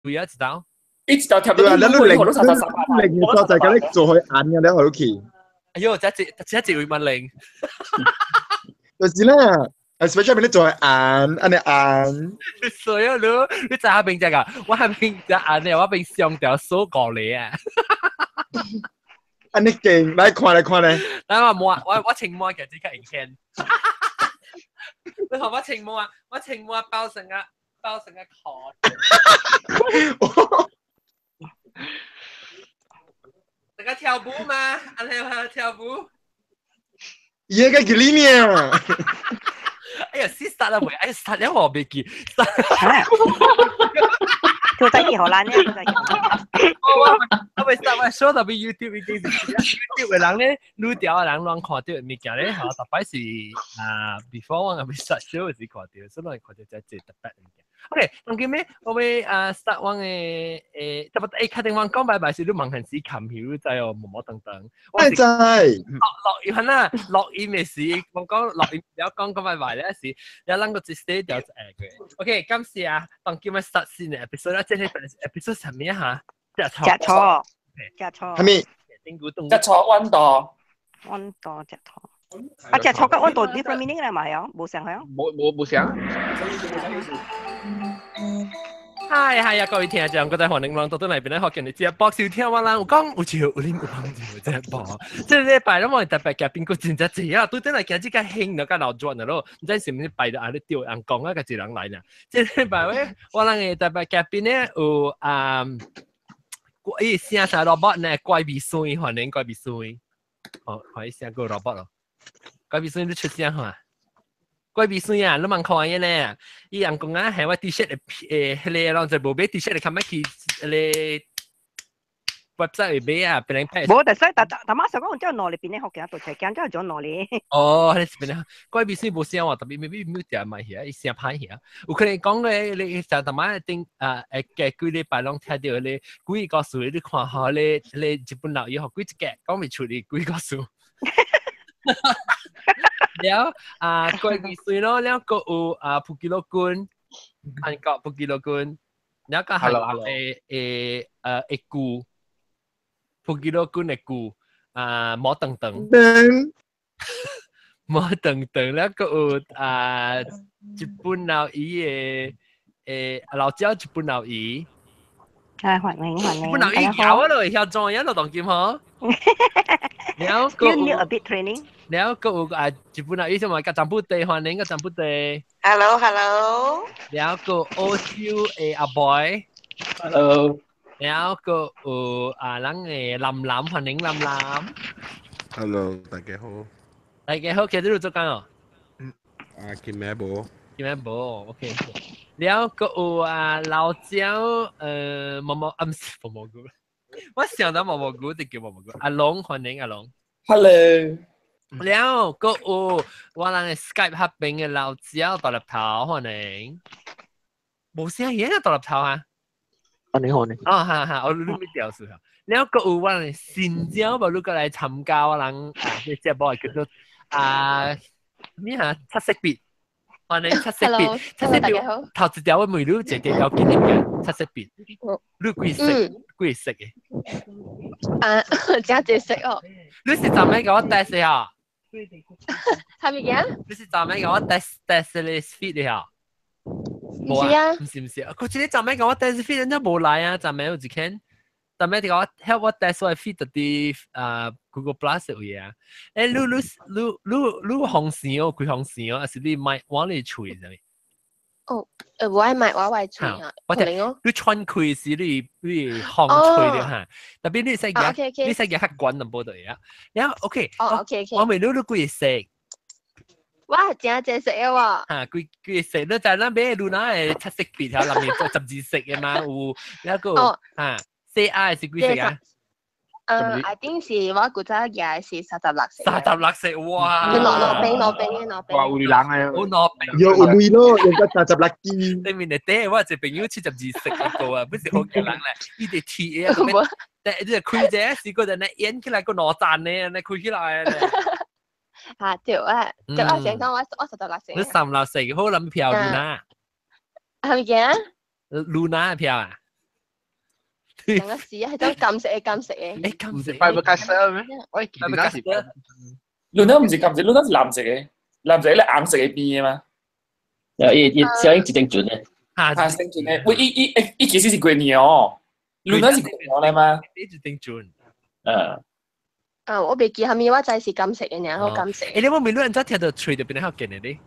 位啊一道。一道貼到你零零所在嘅你做佢眼嘅，你好奇。哎喲，這一這一位問零。就是啦，especially 你做佢眼，按呢眼。所以你在下邊只個，我下邊隻眼咧，我邊上條鎖過嚟啊。按呢勁，來看來看咧。來我摸，我清摸嘅這個影片。你看我清摸，我清摸包成個殼。這個跳舞嗎？按呢跳舞。耶個幾呢？哎呀，死殺啦喂！哎呀，殺了我未記。做仔幾好難呢？我未殺我 show 到俾 YouTube 已經是 YouTube 嘅人咧，愈條嘅人亂看到物件咧，嚇，特別是啊，before 我未殺 show 時看到，所以看到這這特別物件。OK，當今咩？我要啊 start 我嘅特別確定我講拜拜是你問陣時琴曉仔哦，毛毛等等。我知。落落音啊，落音嘅時，我講落音，了講講拜拜咧時，了咱個一寫條一個。OK，感謝啊，當今日 start 先嘅 episode 啦，這個 episode 啥物嚇？食錯。食錯。食錯。係咪？食錯溫度。溫度食錯。啊，食錯跟溫度 different meaning 啦嘛，係啊，無相係啊。無相。嗨嗨呀！各位聽眾，各位歡迎來到來邊咧學見你節目收聽我啦。有講有笑有啉有幫有節目。這禮拜攏無特別嘉賓，閣真正濟啊！對陣來今日較興就較流轉了咯。毋知是毋是拜到阿咧對人講啊，個一人來呢。這禮拜咧，我人嘅特別嘉賓咧有啊，伊聲啥 robot 呢？怪味酸，歡迎怪味酸。哦，歡迎聲個 robot 咯。怪味酸你出聲哈？怪味酸啊！你問看伊呢？伊人講啊，係我 T-shirt 的迄個攏就無買 T-shirt 的，較欲去迄個 website 會買啊，別人拍。無，但是但但馬上講，這攞嚟邊咧學嘅，都係講這種攞嚟。哦，彼是邊咧？怪味酸無聲話，特別未必 mute 掉嘛遐，伊聲歹遐。有可能講咧，你上頭馬頂啊，會過幾禮拜攏聽著咧鬼故事，你看吼，咧咧日本老爺學幾一個講袂出哩鬼故事。了啊，怪味酸咯，了閣有啊，普吉羅君，韓國普吉羅君，了個韓國的菇，普吉羅君的菇啊，毛等等，毛等等，了閣有啊，日本老姨的老椒日本老姨，啊，歡迎歡迎，日本老姨曉啊咯，曉裝嘢咯，當今嗬。了閣 You need a bit training。了閣有啊，日本老姨什麼？甲占卜地歡迎個占卜地。 Hello hello。了閣澳洲的阿 boy。 Hello。了閣有啊，咱的林林歡迎林林。 Hello，大家好。大家好，今日做工哦？啊，今日無。今日無，OK。了閣有啊，老椒，毛毛，啊，毋是毛毛菇。我想到毛毛菇就叫毛毛菇。阿龍歡迎阿龍。 Hello。了閣有我人的 Skype 彼邊的老椒大粒頭歡迎。無聲嘢啊，大粒頭啊。歡迎歡迎。哦，哈哈，我你咪掉數啊。了閣有我人新椒，無你過來參加我人啊，這節目叫做啊咩啊？七色筆。歡迎七色筆，七色筆。頭一條我問你一個要緊嘅，七色筆。你幾色？幾色嘅？啊，真濟色哦。你是怎麼共我 test 啊？係咪嘅？你是怎麼共我 test test 你 feed 的啊？唔是啊，唔是唔是，佢這個怎麼共我 test feed，人家無來啊？怎麼有一間？怎麼共我 help 我 test 我 feed 啲啊 Google Plus 有嘢啊？欸，你你你你風扇哦，開風扇哦，還是你買往你吹啥物？哦，我愛買我愛吹啊，我聽你喘氣時你風吹著哈，特別你使舉，你使舉較懸淡薄就會啊。然後 OK，哦 OK OK，我問你你幾個色？我真濟色的喎。哈，幾幾個色？你知咱買露娜的七色筆條內面做12色的嘛？有那個哈，C I 是幾色啊？I think 是我古早舉的是36色。36色哇！攞餅攞餅嘅攞餅。哇！有人啊！有攞餅。有有鐳咯，用個36支。對面的底，我一個朋友72色一個啊，不是好個人咧，伊佇鐵啊，但你開者試過就那演起來個兩層呢，那開起來咧。嚇對啊，對啊，想講我36色。你36色好諗票露娜。係咪嘅？露娜的票啊？兩個是啊，係種金色嘅金色嘅。誒金色。 Faber Castell 咩？我記得是。 輪到唔是金色，輪到是藍色嘅，藍色咧紅色嘅邊嘅嘛。啊，伊伊小英一定準嘅。嚇，啊，定準嘅。喂，伊伊伊其實是過年哦，輪到是過年嚟嘛？一定準。啊。啊，我未記下面，我知是金色嘅，然後金色。誒，你冇面你人聽到喙就變得較勁嘅咧？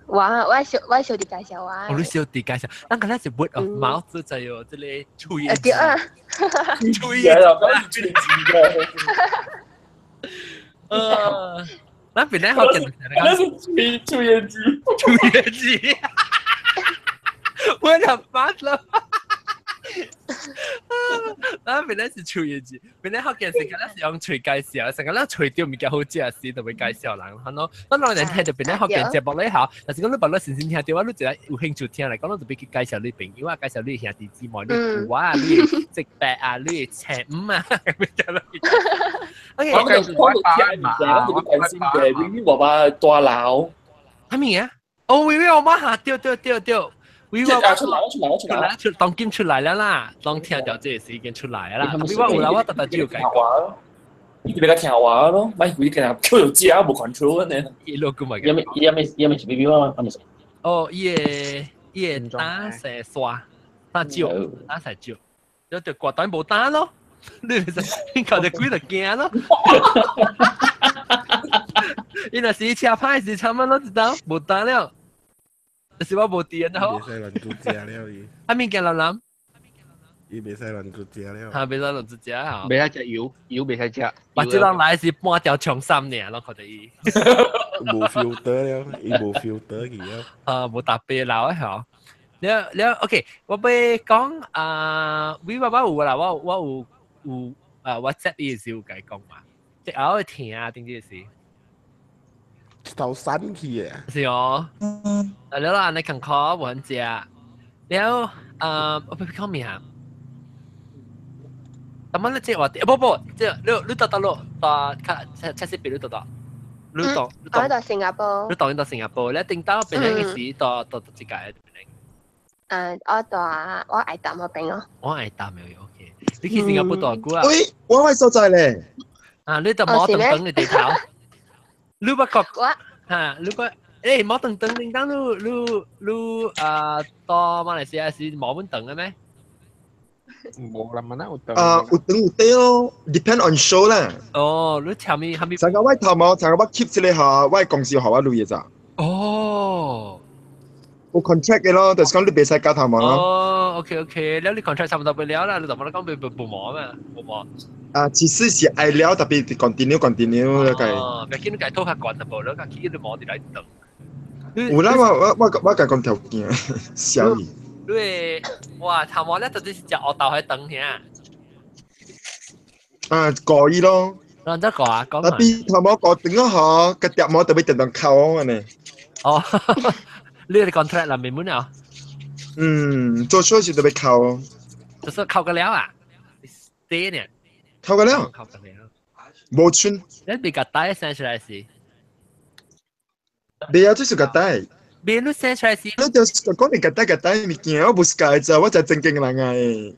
我我小我小弟介紹我。我你小弟介紹，咱個咧是 word of mouth 就有這個喙。對啊。喙啊，講嘴字嘅。咱邊咧好勁，那是喙喙字，喙字。我就發了。咱本來是喙字，本來學嘅時間咧是用喙介紹，成個咱喙掉物件好食時就會介紹人，係咯。咱老人聽就本來學嘅節目咧嚇，但是講你別你先先聽到，我你一個有興趣聽嚟講，你就別去介紹你朋友啊，介紹你兄弟姊妹、你父啊、你職伯啊、你情五啊，咁樣咯。我介紹我聽物件，我就關心嘅，永遠我爸大佬。係咪啊？哦，喂喂，我媽嚇，對對對對。啊！出來出來出來出當今出來了啦，當聽到這個時已經出來啦。特別我有啦，我特特只有解講。你別個聽話咯，咪佢個人 Q 就知啊，無 control 呢。一路咁咪。有咩有咩有咩 B B 嗎？阿咪。哦，伊個伊個打成刷打蕉，打成蕉，有條刮單無打咯，你咪就靠隻鬼就驚咯。伊若是車歹時，差乜都知道無打了。就是我無電好。袂使亂煮食了伊。啊物件諗諗。伊袂使亂煮食了。哈，袂使亂煮食哈。袂使食油，油袂使食。我這人來是半條長衫爾，攏看著伊。無 filter 了，伊無 filter 去了。啊，無特別老的吼。了了，OK，我欲講啊，我爸爸有啦，我我有有啊，WhatsApp 伊時有共伊講嘛，即後會聽啊，頂這時。頭散去嘅。是哦。啊，了啦，你近考無很食。了，啊，我欲講咩啊？咁樣你即係話，不不，即係你你到到咯，到較七七十邊你到到，你到我到新加坡。你當然到新加坡，你頂到邊個時到到到這個邊？誒，我到我愛淡嗰邊咯。我愛淡嘅 OK。你去新加坡多久啊？喂，我喺所在咧。啊，你到摩登登嘅地頭。你不覺嚇？你不誒摩登登叮當，你你你啊到馬來西亞是摩本登嘅咩？冇啦，嘛那有燈。啊，有燈有底咯，depend on show 啦。哦，你前面後面。上個我頭毛，上個我 keep 這個嚇，我公司予我錄嘅咋。哦。有 contract 嘅咯，就是講你袂使加頭毛咯。哦，OK OK，了你 contract 差不多不了啦，你怎麼講袂無毛嘛？無毛。啊，其實是愛了，特別 continue continue 了解。哦，別見你解拖較懸淡薄，你較起你毛佇來等。有啦，我我我我共講條件，小伊。你哇，頭毛咧到底是食烏豆還長兄？啊，過伊咯。啷怎過啊？講特別頭毛過長啊，嗬，個碟毛特別定定扣安尼。哦，你個 contract 啦，未滿啊？嗯，做出是特別扣。就是扣個了啊？對呢？扣個了。扣個了。無穿。你別個帶生出來是？你啊，這是個帶。別你生出來是？你就是講你個帶個帶物件，我不是家咋，我才正經人啊！你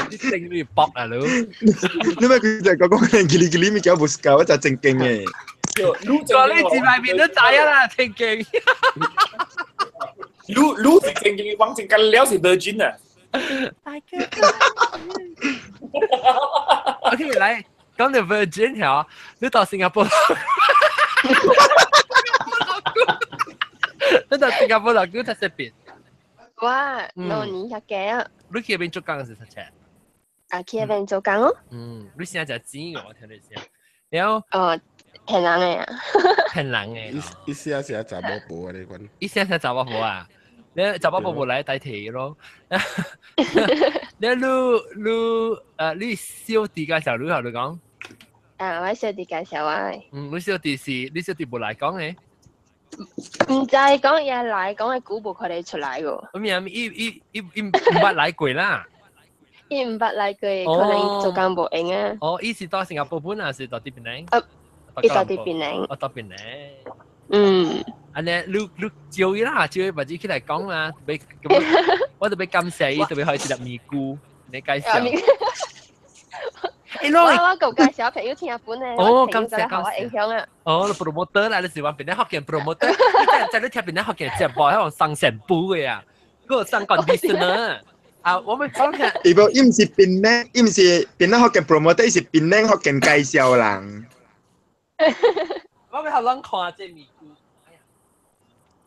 你正你搏啊你！你咪佢就講講人吉哩吉哩物件，我不是家，我才正經嘅。講你自外面都知啦，正經。你你是正經，往正經了是 virgin 啊！大家。 OK，來講到 virgin 條，你到新加坡。你到新加坡老久才識別。我兩年較幾啊。你去邊做工是實情？啊，去那邊做工咯。嗯，你聲真錢我聽你聲。然後。哦，騙人的啊。騙人的。一聲聲查某婆啊，你講。一聲聲查某婆啊？你查某婆無來代替咯。你你你你小弟介紹你後你講。啊，我小弟介紹我。嗯，你小弟是，你小弟無來講的。毋知講伊來講的久無可能出來個。咁樣，伊伊伊伊毋捌來過啦。伊毋捌來過，可能做工無閒啊。哦，伊是到新加坡本還是到佇檳城？啊，伊到佇檳城。哦，到檳城。嗯。安尼你招伊啦，招伊或者起來講啦，特別咁，我特別感謝伊，特別開始入咪菇，你介紹。我舊介紹朋友聽本咧，哦，感謝感謝。影響啊！哦，你 promoter 啦，你是話邊啲學嘅 promoter，你真係你聽邊啲學嘅直播，喺度生成布嘅啊，嗰個生 conditioner 啊，我咪講嘅。伊無，伊毋是檳榔，伊毋是檳榔福建 promoter，伊是檳榔福建介紹人。我咪學攏看這咪菇，哎呀，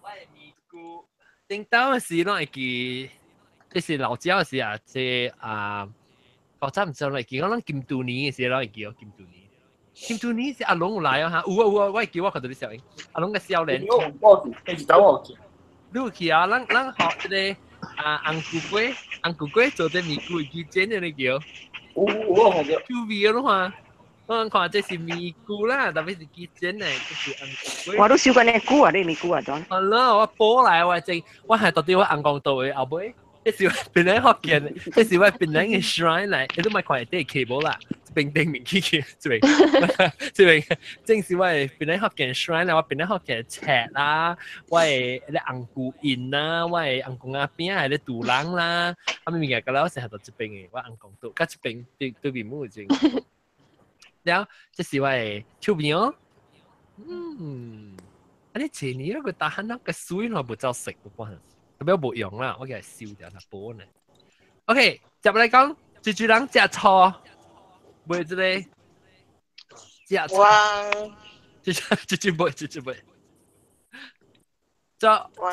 我的咪菇，頂當時攏會記，這是老鳥時啊，這啊。我真唔知嚟記，我諗金度年嘅時攏會記哦，金度年。金度年是阿龍有來啊嚇，有啊有啊，我會記我看到你笑應，阿龍嘅少年。我是走我去。你有去啊？咱咱學這個啊紅菇粿，紅菇粿做這咪菇會煎的你叫。有有我看到。 Q V 咯嘛，我看這是咪菇啦，特別是雞煎的，這是紅菇粿。我都燒過你菇啊，你咪菇啊，John。好啦，我補來我正，我係到底我紅光道的後尾。這是檳榔福建，這是我檳榔的 shrine 來，你都莫看會底 cable 啦，這邊頂面去去，這邊，這邊正是我的檳榔福建 shrine 啦，我檳榔福建冊啦，我的咧紅菇印啦，我的紅公仔餅係咧肚人啦，啊物件，到了我成日到這邊的，我紅公島，佮這邊對對面母正。了，這是我的手邊哦，嗯，啊你前年那個大漢那個水我無走食，無關。特別無用啦，我給佢燒掉，它補呢。OK，接來講，這主人食錯，買這個食錯，這這這買，這這買，這這，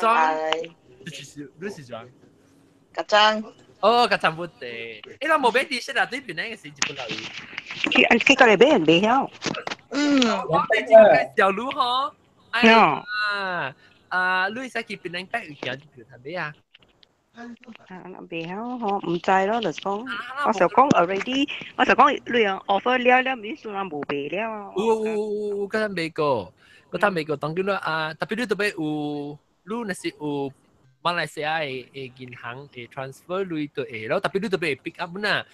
這是你是怎？格張。哦，格張不對，欸，咱無買 T 恤啊，對邊那個是日本老去去過來買人買曉。嗯，我對這個小路吼，哎呀。啊，你使去檳榔北有行就頭尾啊？啊，袂曉吼，毋知咯，就是講，我就講 already，我就講你樣 offer 了了，免算人無賣了。有有有有，嗰陣美國，嗰陣美國當叫啊，特別你特別有，你若是有馬來西亞的的銀行的 transfer 鐳就會咯，特別你特別 pick up 呐，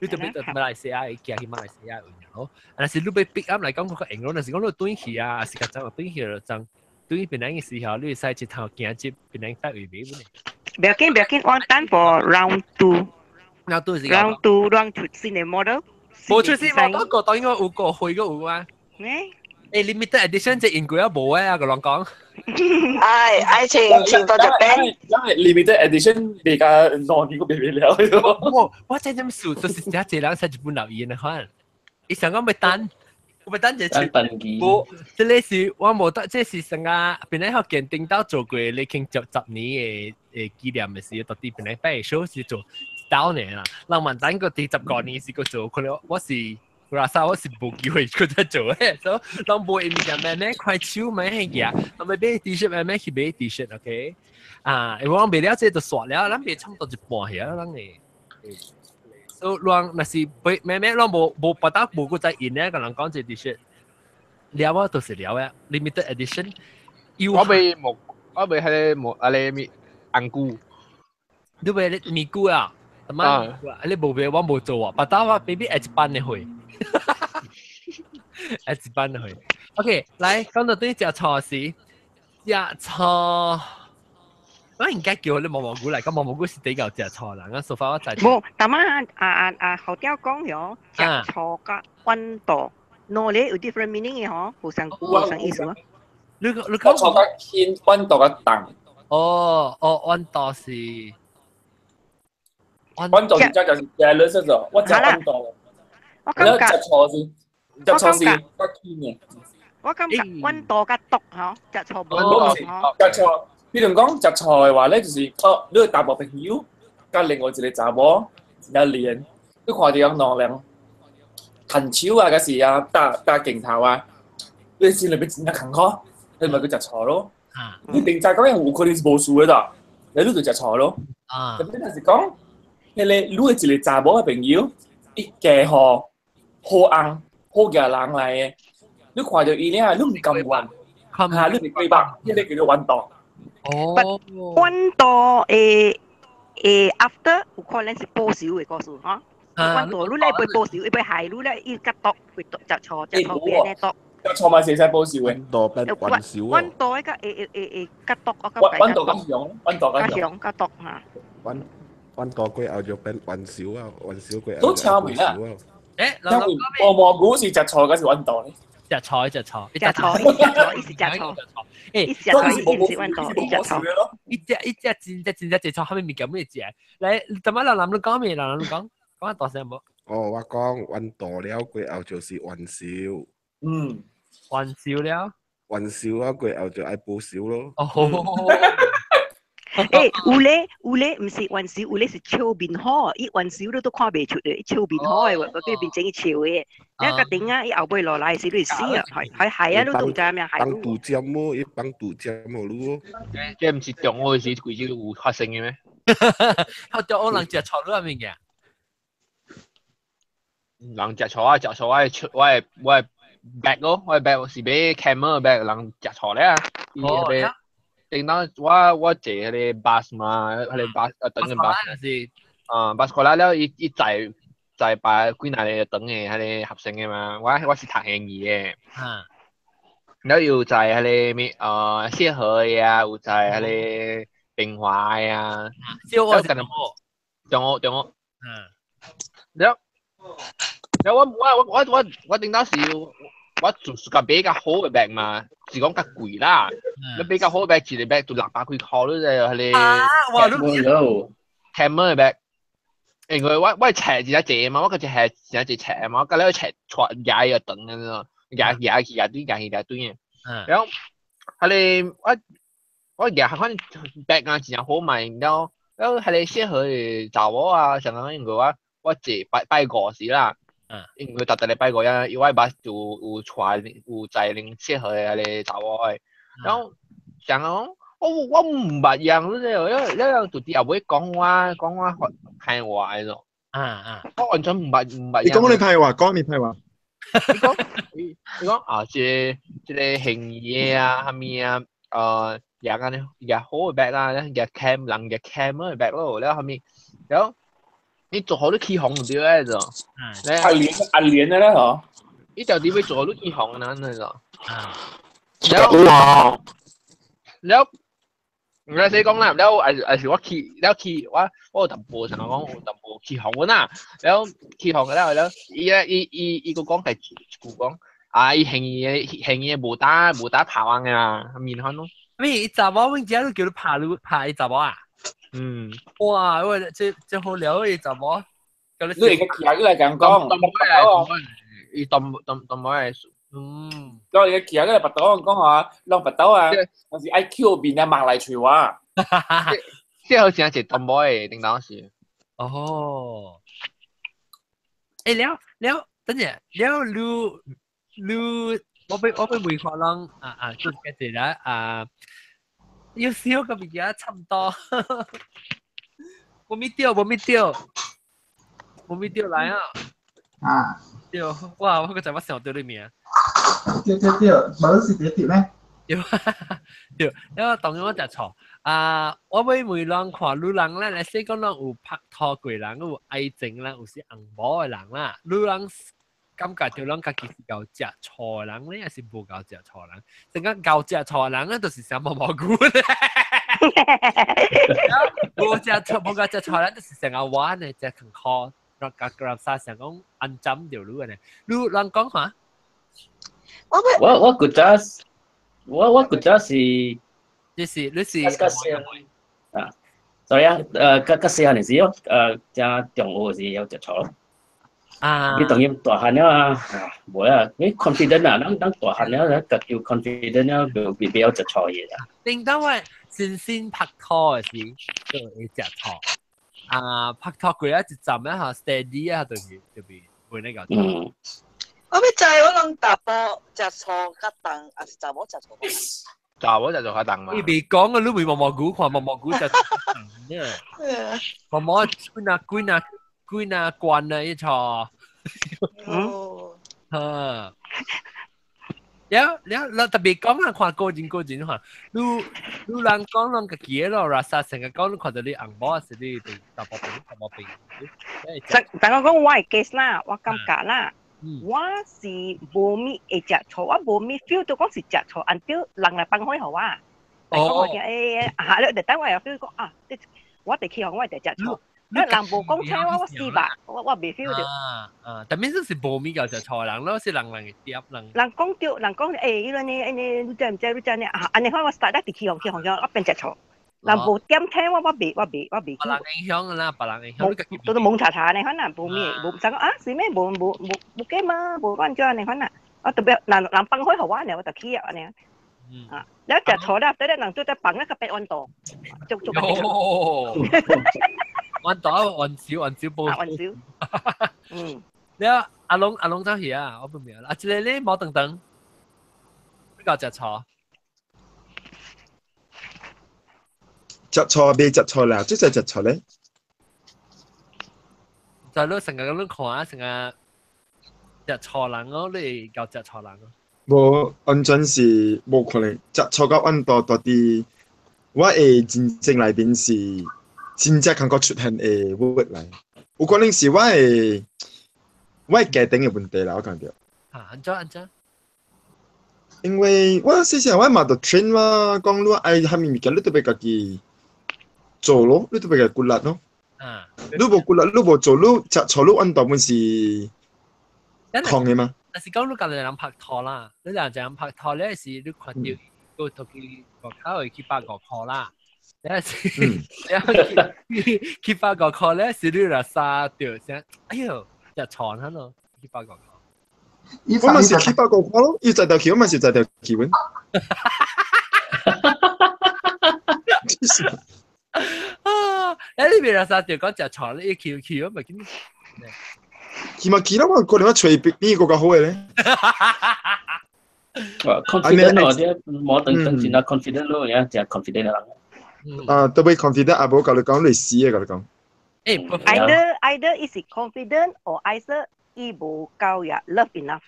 你特別到馬來西亞會寄去馬來西亞用咯。啊，若是你欲 pick up 來講，較用咯，若是講你轉去啊，是較早轉去就爭。對檳榔嘅時候，你會使一頭行入檳榔北位買本。不要緊，不要緊，我等 for round two。 round two 是 round two round 出新的 model。無出新 model 個當然有個會個有啊。咩？誒，limited edition 這應該啊無啊，個人講。唉，愛情情多就變。因為 limited edition 比較兩年個別別了。我我真正數就是這這人使日本留言的款，伊想講欲等。我等者等笨機。無，這個是我無得，這是成個檳榔福建頂到做過，你經十十年的的紀念的時，到底檳榔擺 show 是做一年啦。人問等個第十個年是個做，可能我是我話我是無機會去再做的，所以人無物件慢慢快手慢慢行，人欲買 T 恤慢慢去買 T 恤，OK？啊，因為我賣了這就煞了，咱袂差不多一半去啊，咱的。所以人若是買慢慢，咱無無別得無閣再印咧，共人講這 T 恤，了啊，就是了啊，limited edition。我買木，我買彼個木，啊咧咪紅菇。你買咪菇啊？啊！你無買，我無做啊。別得我 maybe 下一班的會，下一班的會。OK，來講到對食錯時，食錯。我應該叫你毛毛菇嚟，咁毛毛菇是比較食錯啦。我說法我知。無，但係啊啊啊後雕講喲，食錯佮溫度，喏咧有 different meaning 嘅嗬，無相無相意思啊。你你講錯佮輕溫度佮重。哦哦，溫度是溫度是就是jealous 咗，我食溫度。我感覺食錯是食錯是較輕嘅。我感覺溫度佮毒嗬，食錯無毒食錯。比如講食錯的話咧，就是哦，你大部朋友佮另外一個查某一連，你看著兩人牽手啊，抑是啊搭搭鏡頭啊，你心裏邊真正艱苦，你咪去食錯咯。你定在講有可能是無事的啦，你你就食錯咯。特別若是講，彼個你的一個查某的朋友，伊嫁予好翁好額人來的，你看著伊了，你毋甘願，嚇你是過目，彼個叫做怨妒。哦，怨妒誒誒，after 有可能是報仇的故事吼。怨妒你來會報仇，伊欲害你咧，伊較毒會毒食錯，食錯變咧毒。食醋嘛是會使保守嘅。溫度變溫燒溫度一個會會會會較毒，我感覺溫度較強，溫度較較強較毒嚇。溫溫度過後就變溫燒啊，溫燒過後都差未啦。誒，因為磨蘑菇是食醋還是溫度咧？食醋，食醋，食醋，食醋，伊是食醋。誒，伊食醋，伊毋是溫度，伊食醋。一隻一隻真隻真隻食醋，後面物件咩食？來，怎麼老男你講咩？老男你講，講大聲無？哦，我講溫度了過後就是溫燒。嗯，溫燒了。溫燒啊，過後就愛補燒咯。哦。欸，有咧有咧，毋是還燒，有咧是笑面好，伊還燒你都看袂出的，伊笑面好的話，佢變成伊笑的。你個頂啊，伊後尾落來時你死啊，係係係啊，你都毋知咩係。幫毒針麼？伊幫毒針麼？你哦。這毋是中學時規日有發生的咩？我中學人食錯你物件。人食錯啊，食錯我的我的我的 bag 咯，我的 bag 是買 camel bag，人食錯咧啊。哦。頂當我我坐彼個 bus 嘛，彼個 bus 啊等緊 bus 是啊 bus 過來了，伊伊載載擺幾若個長的彼個學生的嘛，我我是讀英語的。啊。了又載彼個咩呃謝和的啊，有載彼個平華的啊。小學中學中學。嗯。了了我我我我我頂當時。我就是較買較好的 bag 嘛，是講較貴啦。你買較好的 bag，一個 bag 就600幾箍，你知彼個。啊！哇！你 camel 的 bag，因為我我冊真濟嘛，我個一下真濟冊嘛，我甲了冊帶舉個長的喏，舉舉去舉對舉去舉對的。然後，彼個我我舉反正 bag 啊真正好賣，了了彼個適合的查某啊，像講因為我我坐拜拜五時啦。因為逐逐禮拜五啊，伊我巴就有帶有載恁適合的彼個查某的，然後想講我我毋捌樣，你知無？了了就佇後尾講我講我歹話的咯。啊啊！我完全毋捌毋捌。你講你歹話，講你歹話。你講你講啊，這個這個行醫啊，啥物啊，舉按呢舉好的 bag 啦，舉 cam 人舉 cam 的 bag 咯，了啥物，了。你做好你起哄就對了，就。阿蓮阿蓮的啦嗬。你到底欲做好你起哄啊？那個。啊。了。了。毋使講啦，了還是還是我起了起我我有淡薄想講有淡薄起哄啦，了起哄了了，伊咧伊伊伊閣講第一句講，啊伊興伊的興伊的無打無打拍網的啦，面款咯。咩？伊查某阮遮都叫你拍你拍伊查某啊？嗯，哇！喂，這這好聊伊查某，你會個徛起來共講，伊當當當無來。嗯，我會徛起來腹肚講啊，攏腹肚啊，但是愛抾面啊，望來揣我。這好像是當無的，頂當時。哦。欸，了了，等陣，了你你，我欲我欲問看人啊啊，就一個啊。有燒個物件差不多，無咪掉，無咪掉，無咪掉來啊！啊！對，哇！我閣知我想到你名。對對對，無是佇佇咩？對，對，因為當然我食錯啊！我欲問人看女人咧，來說講人有拍拖過人，有愛情人，有是紅某的人啦。女人感覺著人家己是𠢕食錯的人咧，抑是無𠢕食錯人？成個𠢕食錯的人咧，就是啥毛毛菇咧。無食錯，無𠢕食錯人，就是成個我呢，食更好，讓家家啥想講安針著你呢？你人講下。我我古早，我我古早是，你是你是啊，所以啊，較較細漢時哦，正中學時有食錯。啊！你當然大漢了啊，無啦，你 confident 啊，咱咱大漢了，家己有 confident 了，就袂曉食錯嘢啦。頂當我先先拍拖的時，就會食錯。啊，拍拖過一陣咧嚇，steady 啊，就是就變會那個。嗯。我欲知我攏查埔食錯較重，抑是查某食錯？查某食錯較重嘛。伊未講啊，你未毛毛菇看毛毛菇食。毛毛幾若幾若幾若罐啊，伊錯。哦。嚇！了了了，特別講啊，看個人個人看，你你人講人家己的咯，拉薩成個講你看到你紅某是你對查某朋查某朋友。就就我講我的 case 啦，我感覺啦，我是無咪會食醋，我無咪 feel 到講是食醋，按照人來放開予我。來講我聽，啊，你就等我又 feel 講啊，我哋去予我哋食醋。人無講聽我，我死吧，我未 feel 到。啊啊，但係是無咪夠食醋人咯，是人人會點人。人講著，人講彼個呢，呢，你知毋知？你知呢？啊，按呢款我 start 得去予去予我變食醋。人無點聽我，我未。別人影響啦，別人影響。都都懵查查呢款啦，無咩，無想講啊，是咩？無無無無計嘛，無按怎呢款啦。我特別人人放開予我呢，我就去啊按呢。啊，你食錯了，等下人做得放那個白溫度，做做。哦，溫度溫少溫少報。溫少。嗯。你阿龍阿龍走去啊，我唔明啦。啊，這個你冇等等，比較食錯。食錯未食錯啦，這就食錯咧。就你成日咁樣看，成日食錯人咯，你夠食錯人咯。無完全是無可能，食錯到按到到底，我的人生內面是真正感覺出現的鬱來，有可能是我的家庭的問題啦，我感覺。啊，按怎按怎？因為我細細我嘛就 train 我講你愛啥物物件，你都欲家己做咯，你都欲家己骨力咯。啊！你無骨力，你無做，你食錯，你按到本是空的嗎？但是講你共人拍拖啦，你兩個人拍拖咧是你看到個頭去外口會去8、5塊啦，咧是，去8、5塊咧是你若殺掉先，哎喲，就床喺度去8、5塊。我嘛是去8、5塊咯，伊在條橋，我嘛是在條橋阮。啊！你別若殺掉講食床，你去去我咪見。去嘛去啦，我可能我揣比你個較好的咧。 confident 咯，啲冇等等先啦，confident 咯，而家就 confident 啦。啊，特別 confident 啊，無甲你講，你死的甲你講。 Either 伊是 confident or either 伊無夠呀 love enough。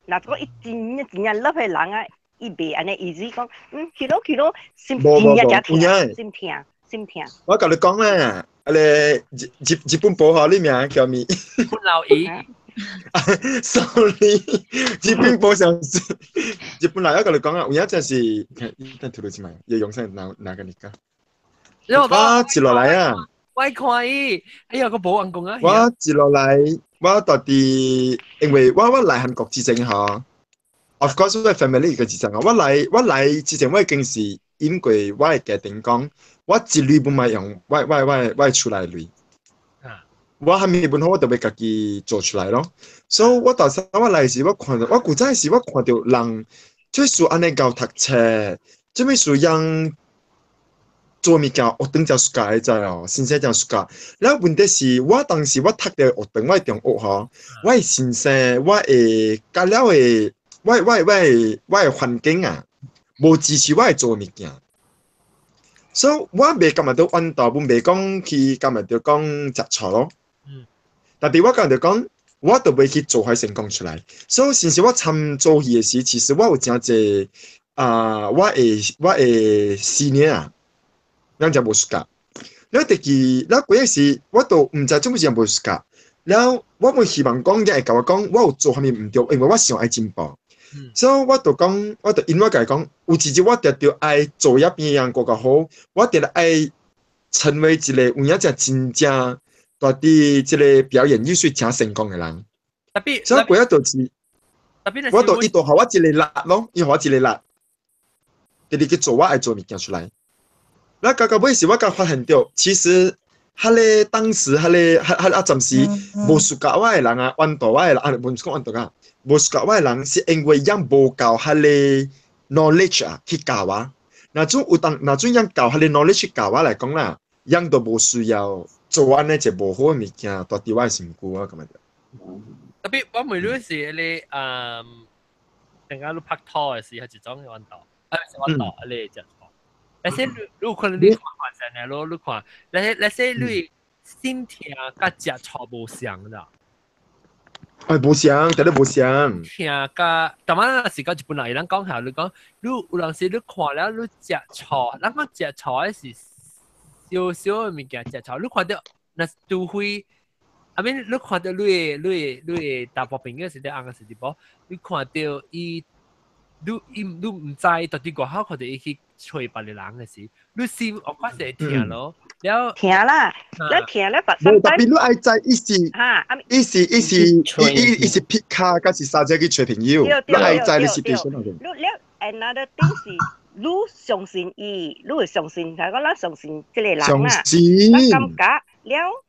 若果伊真正真正 love 的人啊，伊袂按呢 easy 講，去咯去咯，心真正誠疼，心疼心疼。我甲你講咧。啊咧，日本寶吼，你名叫咩？日本老姨。 Sorry，日本寶上是日本老姨，我共你講啊，有影真是，伊等吐落去嘛，伊用啥哪哪個你講？我接落來啊！我看伊，哎呀，個保安工啊！我接落來，我到底因為我來韓國之前吼，of course 我 family 個之前啊，我來之前我已經是因為我的家庭講。我一鐳不賣用，我厝內鐳。我還物本好，我就欲家己做出來咯。所以我頭先我來時，我看到我古早時，我看到人做事按呢𠢕讀冊，這物事樣做物件，學堂真 suka 你知哦，先生真 suka。了問題是我當時我讀著學堂，我中學吼，我的先生，我的甲了的，我的環境啊，無支持我的做物件。所以我袂感覺到怨妒，阮袂講去感覺到講食錯咯。但是我感覺講，我都袂去做彼成功出來。所以，其實我參做戲的時，其實我有誠濟啊，我的思念啊，咱就無 suka。了第二，了過個時，我都毋知做麼事無 suka。了，我無希望講，伊會共我講，我有做啥物毋對，因為我想愛進步。所以我就講，我就因我共伊講，有一日我定著愛做遐邊樣閣較好，我定愛成為一個有影只真正蹛佇這個表演藝術誠成功的人。 Tapi 所以過仔就是，我就伊就予我一個力咯，伊予我一個力，直直去做我愛做物件出來。那到到尾時，我才發現著，其實彼个當時，彼个彼彼啊暫時無 suka 我的人啊，怨妒我的人啊，毋是講怨妒啊，無 suka 我的人是因為𪜶無夠彼个 knowledge 啊去教我。若準有當，若準𪜶夠彼個 knowledge 去教我來講啦，𪜶都無需要做按呢一個無好的物件，蹛佇我的身軀啊，感覺。 Tapi 我問你是你陣間你拍拖的時係一種怨妒，啊是怨妒，你食錯。那些你有可能你看看成咯，你看，那些你心疼佮食錯無相啦。哎，無相，絕對無相。疼佮，逐擺若是講日本人，伊人講下，你講，你有陣時你看了你食錯，咱講食錯的是少少的物件食錯，你看著，若除非阿邊你看到你的大部朋友是咧紅是啲無？你看到伊，你伊你毋知到底外口看到伊去揣別個人嘅時，你心我看是會疼咯。了疼啦，你疼咧，無特別你愛知伊是哈，伊是撇卡，還是啥只去揣朋友？你愛知你是對什麼？你了 another thing 是，你相信伊，你會相信，係講咱相信這個人啦，咱感覺了。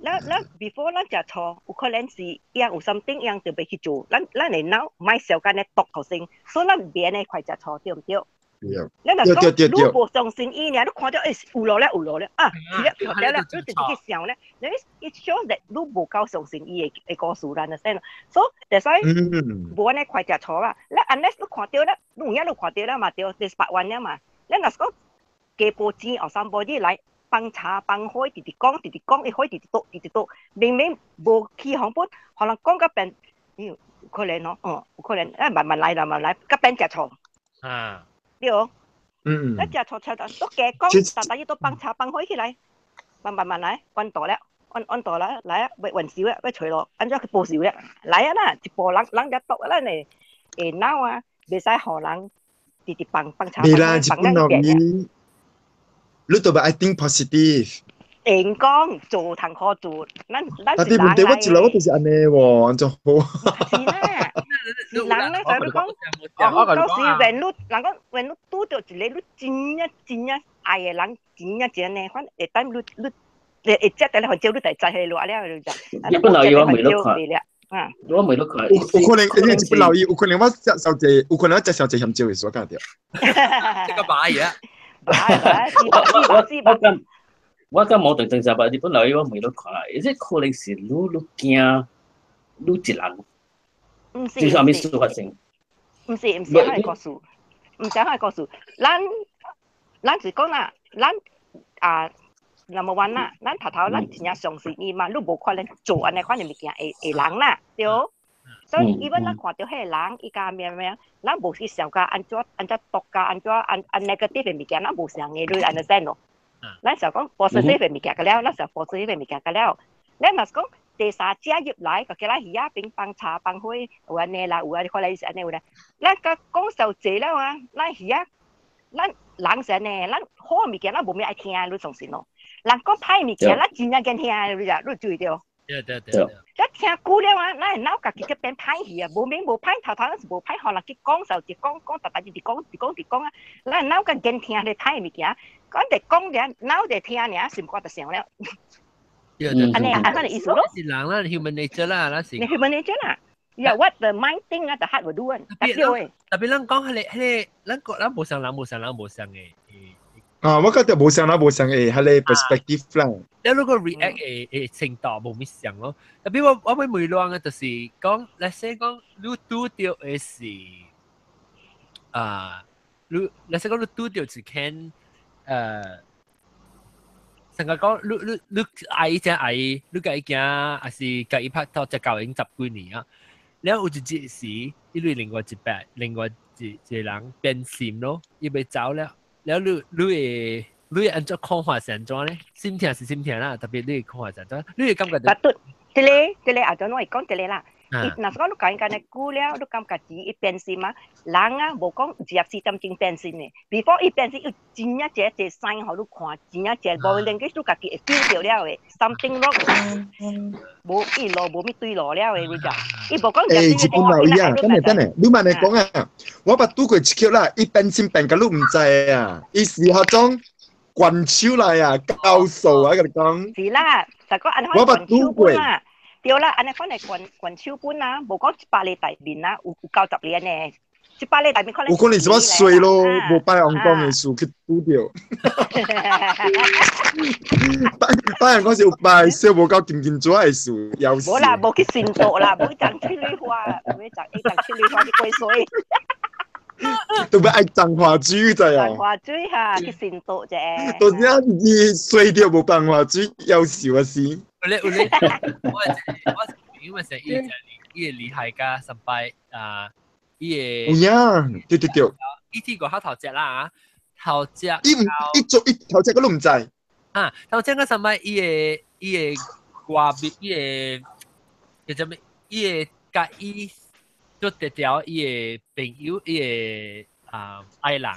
咱 before 咱食錯，有可能是伊有 something 樣就袂去做，咱會腦莫小間咧毒頭先，所以咱免咧快食錯，對毋對？咱若講你無相信伊爾，你看到欸有路了有路了啊，去了去了了，你直接去想咧，你 it shows that 你無夠相信伊的故事啦，understand？所以that's why 無按呢快食錯啦。咱 unless 你看到咧，你有影你看到了嘛？對，第八萬了嘛。咱若是講加報錢後三步你來。放茶放火，直直講，直直講，伊火直直倒，直直倒，明明無起紅本，可能講甲變，有可能哦，哦，有可能，啊，慢慢來，慢慢來，甲變食錯。啊，對哦。咱食錯錯都加講，逐逐日都放茶放火起來，慢慢慢來，按倒了，按按倒了，來啊，欲還手啊，欲揣咯，按怎去報仇了？來啊啦，一步人人家倒咱的下腦啊，袂使予人直直放放茶放放咱變。你都愛 think positive。會講做通好做，咱但係問題我一來我就是按呢喎，按怎好？是啦，是人咧，就你講，到時when 你人講 when 你拄著一個你真正真正愛的人，真正真呢，反會等你你會接得咧，反正你就知彼落了就。日本老爺我未落看。啊！我未落看。有可能，你日本老爺有可能我食小姐，有可能我食小姐嫌少的所講著。這個買嘢。我感無定正常吧，日本老爺我未落看，伊這可能是愈愈驚愈一人，毋是，就是啥物事發生？毋是毋是，彼個故事，毋是彼個故事。咱是講啦，咱啊，number one 啦，咱頭頭咱真正相信伊嘛，你無可能做按呢款的物件會人啦，對。所以 even 咱看著彼個人，伊共咩咩，咱無去想甲按怎按怎毒甲按怎按按 negative 的物件，咱無想的，你 understand 咯？咱想講 positive 的物件個了，咱想 positive 的物件個了。咱若是講第三者入來，個叫咱魚仔冰放茶放火，有按呢啦，有按可能是按呢有咧。咱甲講受濟了啊，咱魚仔，咱人是按呢，咱好物件咱無咩愛聽，你相信咯？人講歹物件，咱真正驚聽，你知你注意著。對對對。咱聽久了啊，咱腦家己去變歹去啊，無明無歹，頭頭咱是無歹，予人去講受就講講，逐逐日直講直講直講啊，咱腦較驚聽彼個歹物件，講直講爾，腦就聽爾，心肝就想了。按呢按呢意思咯。是人啦，human nature 啦，咱是。 human nature 啦。Yeah, what the mind think 啊，the heart will do 啊。特別特別咱講彼個彼個，咱個咱無相人無相人無相的。啊，我覺得無相人無相的，彼個 perspective 啦。你如果 react 會程度無物相咯。特別我會問亂嘅，就是講，let's say 講你拄著的是啊，你 let's say 講你拄著一間成個講你你你愛伊只愛伊，你共伊行，抑是共伊拍拖，才交應十幾年啊。了有一日時，伊對另外一邊，另外一一個人變心咯，伊欲走了。了你會按怎看法是按怎咧？心疼是心疼啦，特別你會看法是按怎？你會感覺到？這個這個阿陣我會講這個啦。伊若是講你講緊久了，你感覺自己變心啊？人啊，無講24點鐘變心的。before 伊變心，有真正一個 sign 予你看，真正一個無連你家己會 feel 著了的，something wrong，無伊路無物對路了的，你知？伊無講。欸，日本老爺啊，等下等下，你慢來講啊，我捌拄過一曲啦，伊變心變甲你毋知啊，伊是彼種慣手來啊，高手啊，共你講。是啦，就講按我捌拄過。對啦，按呢款的慣慣手本啊，無講100个內面啊，有90個呢，100個內面可能。有可能是我衰咯，無拜王公的事去拄著。拜拜人講是有拜，小無夠金金主的事，要死。無啦，無去信道啦，無去種七蕊花，無去種，一種七蕊花去過水。都欲愛種花水知哦。種花水哈，去信道者。到時啊，伊衰著無放花水，夭壽啊死。有咧有咧，我因為是伊個伊個厲害甲上擺啊，伊個。有影，對對對。伊聽過較頭隻啦，頭隻。伊毋伊做伊頭隻我攏毋知。啊，頭隻個上擺伊個伊個掛別伊個叫做咩？伊個佮伊做特條伊個朋友伊個啊愛人。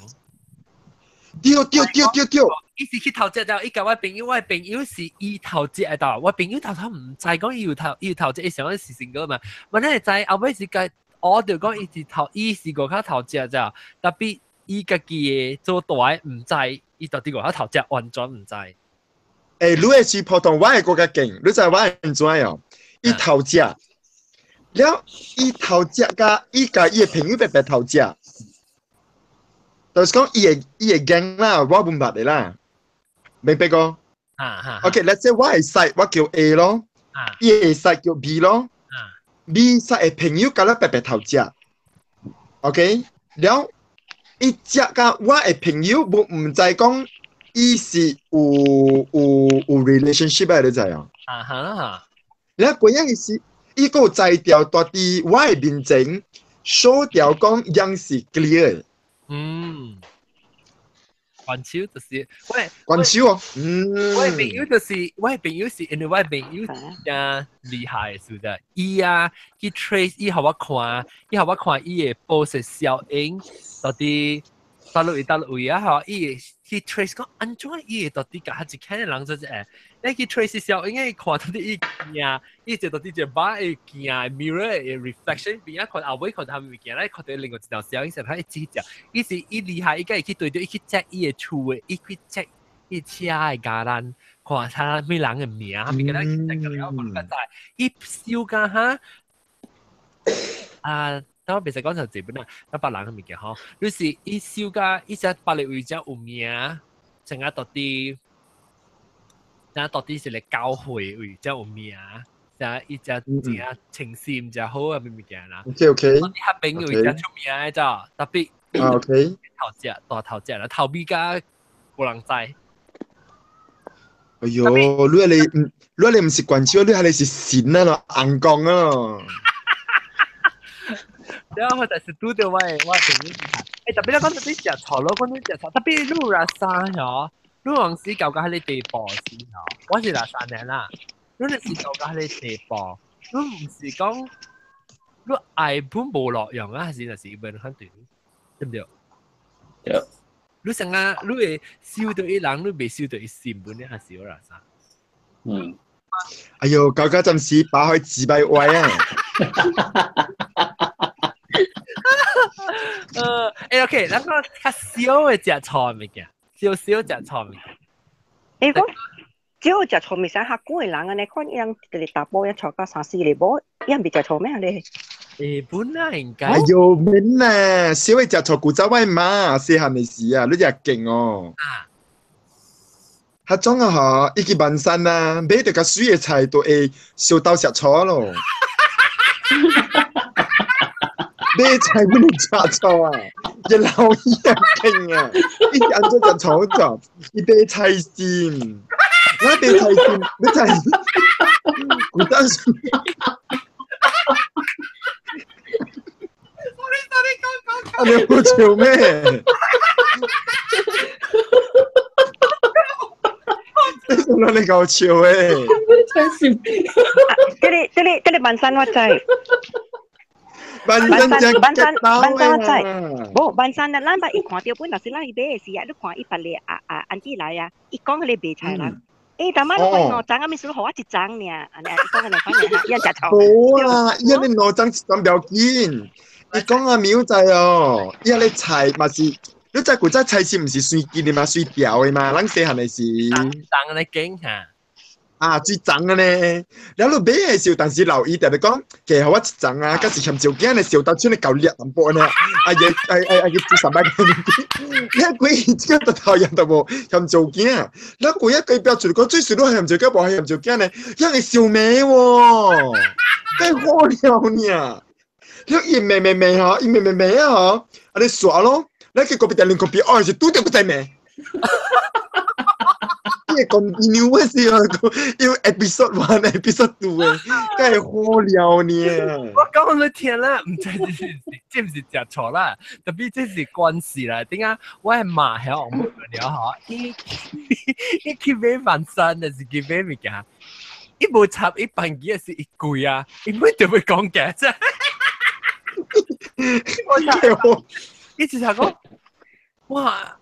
對對對對對。伊是去頭隻了，伊共我朋友，我朋友是伊頭隻的到，我朋友頭頭毋知講伊有頭伊有頭隻，伊想講是 single 嘛，我咱會知後尾是共我就講伊是頭，伊是外口頭隻咋，特別伊家己的做大的毋知，伊到底外口頭隻完全毋知。欸，你的是普通話的閣較勁，你知我按怎哦？伊頭隻，了伊頭隻佮伊共伊的朋友白白頭隻，就是講伊的 gang 啦，我毋捌的啦，明白個？啊哈。 OK，let's say 我的 side 我叫 A 咯，伊的 side 叫 B 咯，B side 的朋友佮咱白白頭隻，OK，了伊食佮我的朋友，無毋知講伊是有 relationship 的，你知哦？啊哈。了過樣是，伊閣有摘掉蹛佇我的面前，show 掉講樣是 clear 的。嗯，關手就是喂，關手哦，嗯。我的朋友就是因為我的朋友真厲害，是不是？伊啊去 trace，伊予我看，伊予我看伊的 post 小影到底佗落位佗落位啊！吼，伊會去 trace 講按怎伊會到底共彼一間的人做者，你去 trace 小影，伊看到底伊鏡，伊就到底一擺的鏡 mirror 的 reflection 邊仔看後尾看到物件，咱看到另外一條小影，是他一指只，伊是伊厲害，伊共會去對著，伊去 check 伊的厝的，伊去 check 伊車的架單，看啥物人的名，啥物件咱去 check 了，看較知，伊燒甲哈啊！但我袂使講成日本啊，咱別人的物件吼，就是伊燒甲伊只別個位遮有名，成個到底，成到底是咧教會位遮有名，成伊只真誠心真好啊，物物件啦。 OK OK。我啲朋友真出名的咋，特別 OK。頭隻大頭隻啦，頭尾甲無人知。哎喲，你係你唔，你係你毋是關手，你係你是神啊咯，紅光啊。然後就是拄著我的朋友欸，特別你講到你食錯咯，講你食錯，特別你有喇沙吼，你往時到到彼個地步時吼，我是喇沙爾啦，你若是到到彼個地步，你毋是講你愛本無路用啊，還是若是免反對，對毋對？對。你成啊，你會收著伊人，你袂收著伊心本，還是有喇沙？嗯。哎喲，搞到暫時把開自閉位啊！欸 OK，咱講較少的食錯物件，少少食錯物件。欸，講少食錯物件，較久的人按呢，看伊人一個查埔一錯到三四個某，伊人袂食錯咩咧？欸，本來應該。哎喲，免啦，少的食錯古早我媽細漢的時啊，你真勁哦。啊。彼種啊吼，伊去萬山啊，買著較媠的菜都會燒豆食錯咯。買菜不能食錯啊！伊老伊啊勁啊！伊是按怎食錯咗？伊買菜心，我買菜心，你知？古早時。 Sorry sorry，講講講。啊，你好笑咩？你做哪裡搞笑誒？菜心。這個萬山我知。萬山萬山萬山我知，無萬山啊，咱捌伊看著本，若是咱去買的時啊，你看伊別個啊啊安弟來啊，伊講彼個賣菜人，欸，逐擺你看兩張啊，物事予我一張爾，按呢伊講按呢款爾，伊食錯。無啊，伊按呢兩張一張不要緊，伊講啊苗仔哦，伊按呢菜嘛是，你知古早菜市毋是隨機的嘛，隨調的嘛，咱細漢的時。重的緊哈。啊，最重的呢！了你買的時候，但是老伊特別講，給予我一層啊，佮是嫌少囝呢，燒到手呢夠裂淡薄呢，啊伊啊啊啊去煮三擺個物件，你鬼這個頭厭都無嫌少囝，了鬼啊佢標出講最少都嫌少囝，無嫌少囝呢，遐會燒味喎，太好了呢！了伊罵罵罵吼，伊罵罵罵啊吼，啊你煞咯，你去咖啡店啉咖啡，哦是拄著閣再罵。伊個 continuous 啊，有 episode 1、episode 2 的，該好了呢。我講你聽啦，毋知這是這毋是食錯啦，特別這是關係啦。點解我的媽響我了吼？伊伊去買飯山，就是去買物件，伊無插伊辦機是伊貴啊，伊每就會講嘅啫。伊直頭講，哇，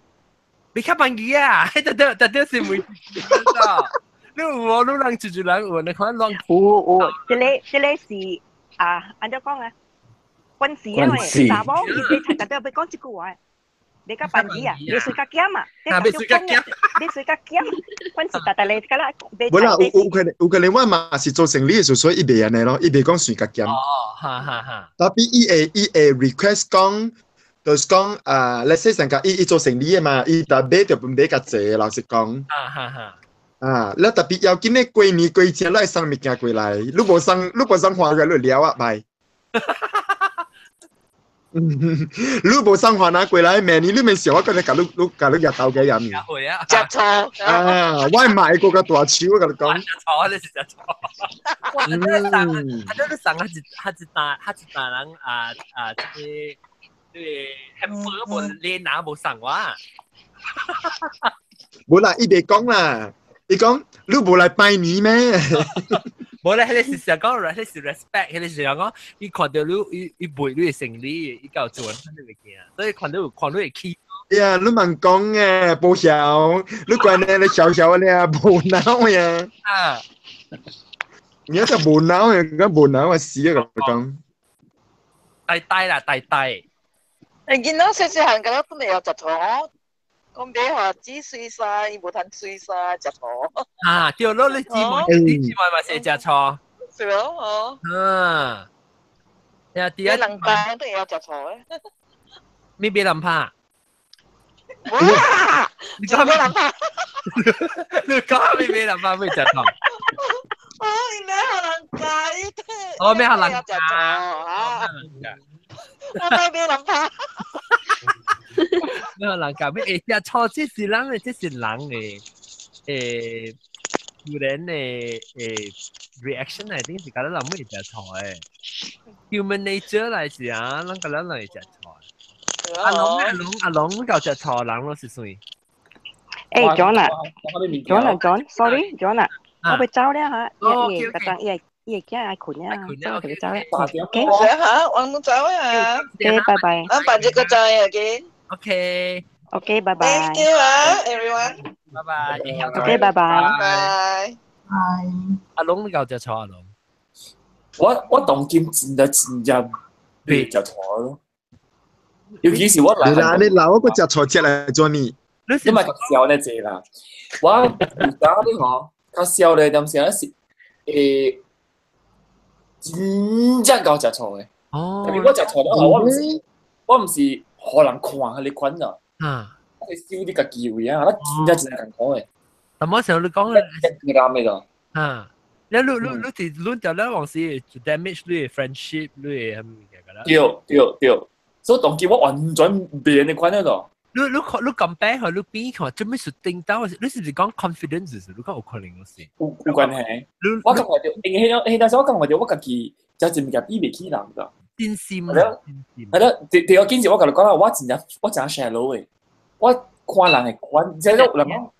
你較辦機啊？特特特特是每，你有無？你人住住人有，你看亂。有有，這個是啊，按怎講啊？軍事啊，喂，查某伊被插，特特欲講這句話。你較辦機啊？你水較減啊？你水較減，你水較減，軍事特特你較啦。無啦，有可能我嘛是做生理的時候，所以伊袂按呢咯，伊袂講水較減。哦，哈哈哈。 Tapi 伊會 request 講，就是講啊，let's say 成個伊做生理的嘛，伊特買就買較濟，老實講。哈哈哈。啊，你特別要緊咧，過年過節你會送物件過來，你無送花個，你了啊，拜。你無送花拿過來，明年你免想我過來共你你共你舉頭家入面。會啊。食錯。啊，我買過個大手，我共你講。食錯，你是食錯。哇！你送，啊你送啊一啊一大啊一大人啊啊，這個這個漢堡無連拿無送我。無啦，伊袂講啦，伊講你無來拜年咩？無咧，彼個是想講，彼個是 respect，彼個是想講，伊看著你，伊賣你的生理，伊夠做啥物件，所以看到看你會起。呀，你茫講誒，無曉，你管咧，你曉曉咧，無腦呀。啊！你一隻無腦呀，講無腦啊死啊！講。大大啦，大大。囡仔細細漢個都未有食錯。講買予煮水衫，伊無通水衫食錯。啊，對咯，你姊妹，你姊妹嘛是食錯。是咯，哦。嗯。呀，第一。人家都會曉食錯的。你別人拍。哇！你講咩人拍？你講咩別人拍會食錯？哦，伊咩予人教？哦，咩予人教？啊！我都咩人拍？咩人教咩？食錯這是人的，這是人的，自然的reaction 來，頂是覺得人會食錯的。Human nature 來是啊，咱覺得人會食錯。阿龍阿龍阿龍，你夠食錯人咯是啥？欸，John 啊，John 啊，John，sorry，John 啊，我欲走了哈，伊伊個伊伊囝愛睏啊，我欲走了。OK，嚇，我攏走啊。 OK，拜拜。咱別日閣再見。 OK。 OK，拜拜。 Thank you 啊，everyone。拜拜。 OK，拜拜。拜。拜。阿龍你夠食錯阿龍？我當今真正真正袂食錯咯，尤其是我來。你啦，你老我閣食錯食來做呢？你莫較痟咧濟啦，我有當你吼較痟咧，點時是真正夠食錯的。哦。特別我食錯了後，我毋是予人看彼個款啊。啊。我是收佇家己位啊，我真正真艱苦的。淡薄時候你講咧，男的咯。啊。你是你條咧往時 damage 你的 friendship 你的啥物件個啦？對對對，所以當今我完全袂按呢款了。你 compare 和你比看，做咩是頂到？你是毋是講 confidence？你講有可能是？有關係。我感覺著，因為彼當時我感覺著我家己食一物件比袂起人㗎。真心。係咯，係咯，第二件事我共你講啦，我真正 shallow 的，我看人的款，即係人講，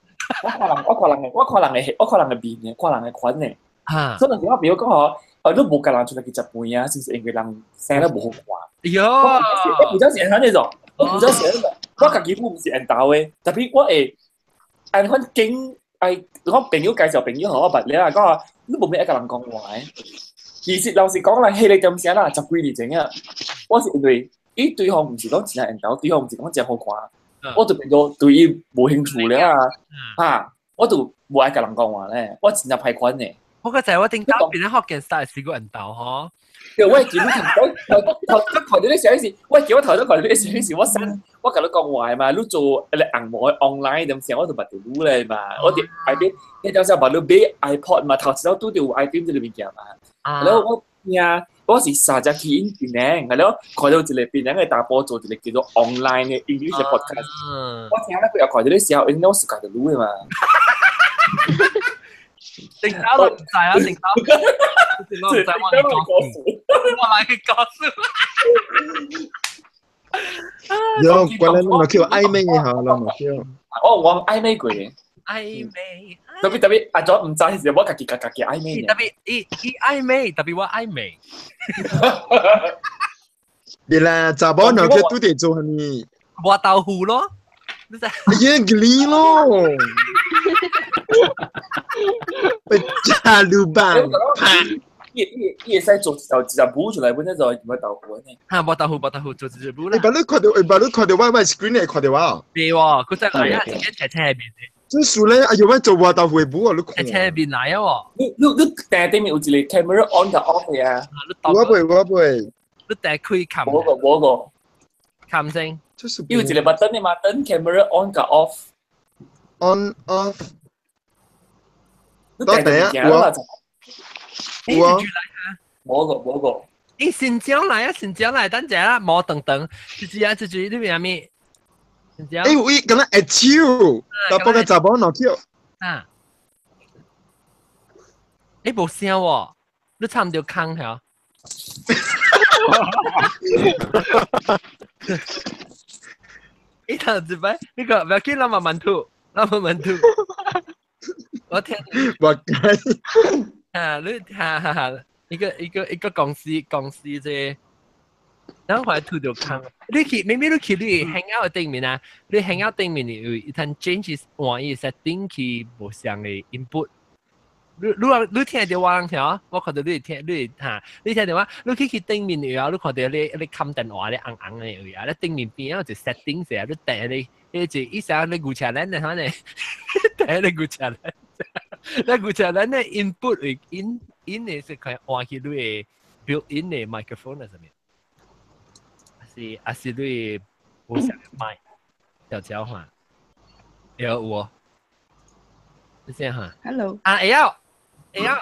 我看人的面的，看人的款的。啊！所以有時我朋友講吼，你無共人出來去食飯啊，是毋是因為人生得無好看？喲！我毋知是按呢種，我毋知是按種，我家己本毋是緣投的，特別我會按款經愛，我朋友介紹朋友予我捌了，講話你無欲愛共人講話的。其實老實講啦，彼個點聲啦，十幾年前啊，我是因為伊對方毋是講真緣投，對方毋是講真好看，我就變做對伊無興趣了啊，哈，我就無愛共人講話咧，我真正歹款的。我個就我頂到變咗學見晒試過緣投嗬。對，我會記你頭頭頭頭看著你寫是，我記我頭先看著你寫是，我刪我共你講話嘛，你做個紅毛 online 點聲，我就捌著你咧嘛，我佇 iPad，彼陣時捌你買 iPod 嘛，頭一頭拄著有 iTunes 這個物件嘛，然後我聽，我是三隻去因檳城，然後看著一個檳城的查埔做一個叫做 online 的 English 的 podcast，我聽了幾下看著你寫，因為我是家己女的嘛。頂到都唔知啊，頂到，我唔知我嚟講我來講事。有，關鍵攏叫曖昧的吼，攏叫。哦，我曖昧過的。曖昧，曖特別特別阿咗唔知時，我家己家己愛美。特別伊伊愛美，特別我愛美。別啦，查某人去拄地做啥物？磨豆腐咯，你知？哎呀，吉咯！被加魯班。伊伊伊會使做一條一隻舞出來，本身就係磨豆腐呢。嚇，磨豆腐，磨豆腐做一隻舞啦。你把你看到，把你看到我我 screen 會看到我。別喎，佢真係一齊車入面。真數咧，哎呦，我做磨豆腐的舞啊，你看。車入面來啊喎。你你你訂頂面有一個 camera on 就 off 嘅啊。我袂，我袂。你訂開冚。冇個冇個。冚聲。有一個 button 的嘛，等 camera on 佮 off。 On off。你訂第一我。我。冇個冇個。欸，新疆來啊，新疆來，等陣啦，無等等，這隻啊，這隻你名咩？新疆。欸，有伊敢若會手，但不過查某腦跳。啊。欸，無聲喎，你差唔多空嚇。欸，頭一擺，你個不要緊，咱慢慢吐，咱慢慢吐。我聽。我該。啊，你哈哈哈，一個一個一個公司公司這，然後來吐就空。你去，明明你去你 Hangout 頂面啊，你 Hangout 頂面有一層 change 換伊 setting 去無相的 input。你你你聽到我聽，我看到你聽你嚇，你聽到我，你去去頂面有啊，你看到你你冚電話咧紅紅的位啊，你頂面邊有一 setting 者，你訂你你就意思你牛車輪的反正，訂你牛車輪。你牛車輪的 input 會 in in 的是可以換去你的 built in 的 microphone 啊啥物，還是還是你無相的麥，調調看，有有哦，你先哈。 Hello。啊，會曉。會曉，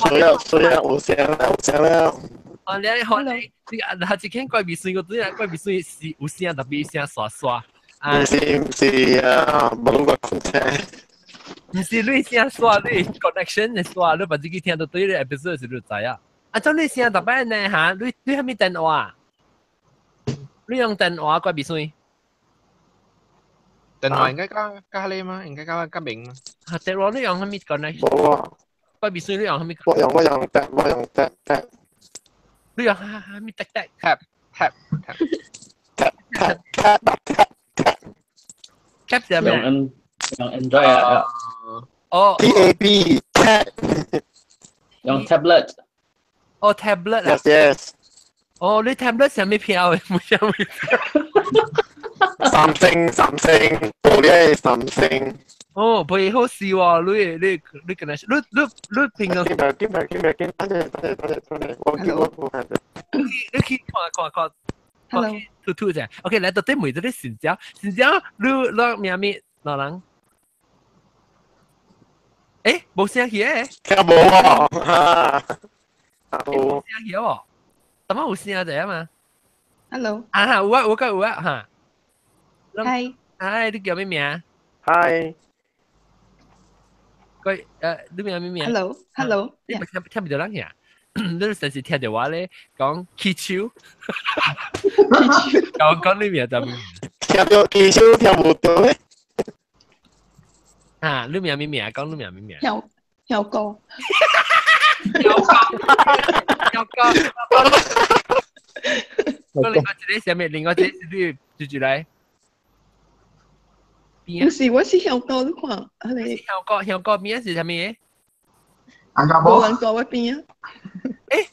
所有所有有聲啦，有聲啦。哦，你好，你啊，他一間怪味水，我對啊，怪味水是有聲，特別聲刷刷。唔是唔是啊，無個控制。唔是你聲刷，你 connection 的刷，你把自己聽到對咧 episode 時就知啊。啊，種你聲特別呢嚇，你你係咪電話？你用電話怪味水？電話應該加加你嗎？應該加加明嗎？啊，電話你用係咪 connection？冇啊。怪味水你用係咪？我用我用得我用得得。你用係咪得得？tap tap tap tap tap tap tap 係咩？用用 Android 啊。哦。 T A B tap。用 tablet。哦，tablet 啊。 Yes yes。哦，你 tablet 上面票嘅，冇上面。三星三星，冇咧三星。哦，袂好笑喎！你你你跟他，你你你平常。見見見見見，等陣等陣等陣等陣，我叫我我看。你你去看看看。 Hello。吐吐者，OK，來到底問這個新疆，新疆你你名咩？老人？欸，無聲去誒。聽無喎。無聲去喎，怎麼有聲者嘛？Hello。啊，有啊，有個有啊，哈。 Hi。嗨，你叫咩名？ Hi。佢你名咩名？Hello，Hello。你聽聽唔到人呀？你成時聽到我咧講氣球，講講你名就咩？聽到氣球聽唔到咧。啊，你名咩名？講你名咩名？有有哥。有哥，有哥。我另外一個啥物？另外一個是你住住來。唔是，我是香港，你看，啊你。香港香港邊是啥物？無人在我邊啊。欸，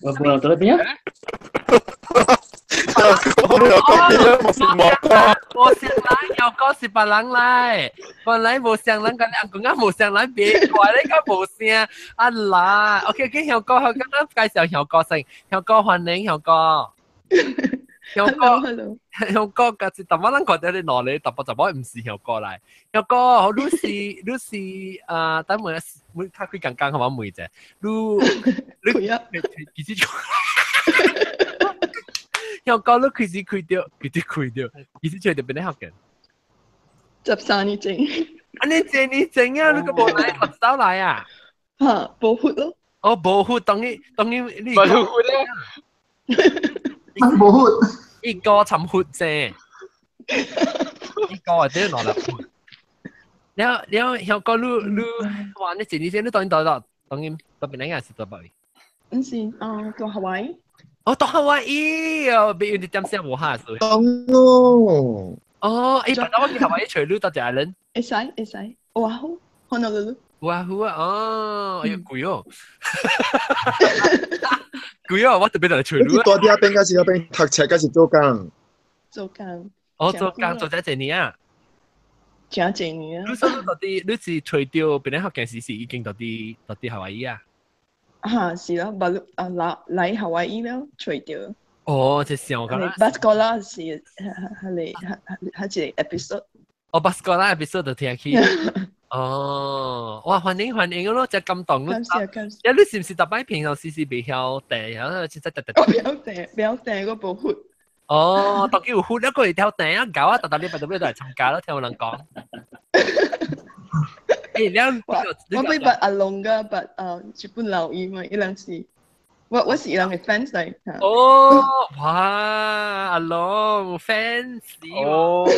我無人在你邊啊。無相人，香港是別人來，本來無相人，跟你阿公啊無相人，別怪你講無聲啊啦。OK OK，香港香港，咱介紹香港先，香港歡迎香港。香港，香港，嗰次，淡薄咱看到你哪裡，淡薄淡薄唔是香港來。香港，你是你是啊，等下每較開講講，好冇問者，你你其實香港你開始開掉，開始開掉，其實就特別咧學嘅。13年前。啊，你這年前啊，你個無來學走來啊？嚇，無血咯。哦，無血，當然當然你。無血咧。無血。一個尋血啫，一個或者攞嚟血。了了，香港你你哇！你前幾天你當然到當然到邊個是到邊？唔是，啊，到夏威夷。哦，到夏威夷哦，別用啲點聲無下數。當哦。哦，誒，但我去夏威夷除你到隻人。會使會使，哇好，可能你。哇好啊，哦，哎呀貴哦，貴哦，我特別嚟除你。大啲邊個是嗰邊讀冊，還是做工？做工。哦，做工做咗一年啊。真濟年啊！你說到底你是除掉邊個學件事是已經到底到底夏威夷啊？嚇，是咯，巴魯啊來來夏威夷了，除掉。哦，這想講。巴斯哥拉是係係係一個 episode。哦，巴斯哥拉 episode 就聽起。哦，哇，歡迎歡迎咯，真感動咯。感謝感謝。呀，你是唔是特擺平常時時袂曉訂，然後真真特特。我袂曉訂，袂曉訂個無血。哦，當佢有血，一個會跳訂啊，搞啊，特特禮拜特別都嚟參加咯，聽有人講。誒，你我俾捌阿龍噶，捌啊日本老伊嘛，伊人是，我是伊人嘅 fans 嚟。哦，哇，阿龍 fans 哦。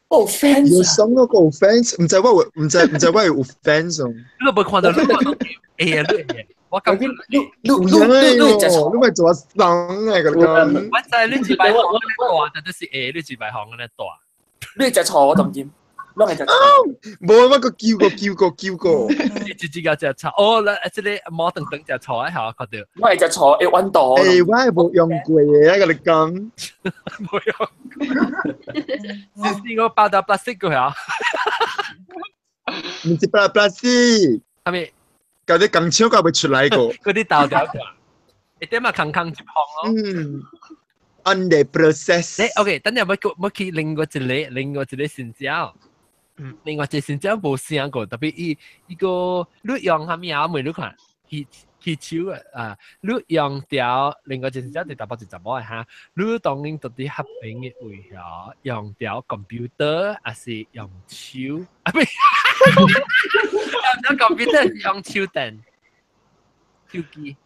哦，fans 有上嗰個 fans，唔知我唔知唔知我有 fans 哦。你冇看到你看到哎呀，你我感覺你你你你你咪做人嚟個講。我知你自擺行嗰大，就是誒，你自擺行嗰大。你食錯我當然，攏係食錯。無我個叫過叫過叫過。你自己個食錯，哦，嗱，這個毛等等食錯一下，看到。我係食錯，會彎道。誒，我係冇用過嘅，我跟你講。冇用過。是我包到 plastic 個嚇。唔是包 plastic。係咪？搞啲鋼鍬搞未出來過。嗰啲豆掉過。一點啊，空空一碰咯。嗯。Under process。誒，OK，等陣我我去另外一個，另外一個新招。另外一個新招無聲過，特別伊伊個你用啥物啊？我問你看，去去手啊，你用條另外一個新招就淡薄一查某的哈，你當然到底合併的位遐，用條 computer 還是用手？啊，不，用條 computer 用手電、手機，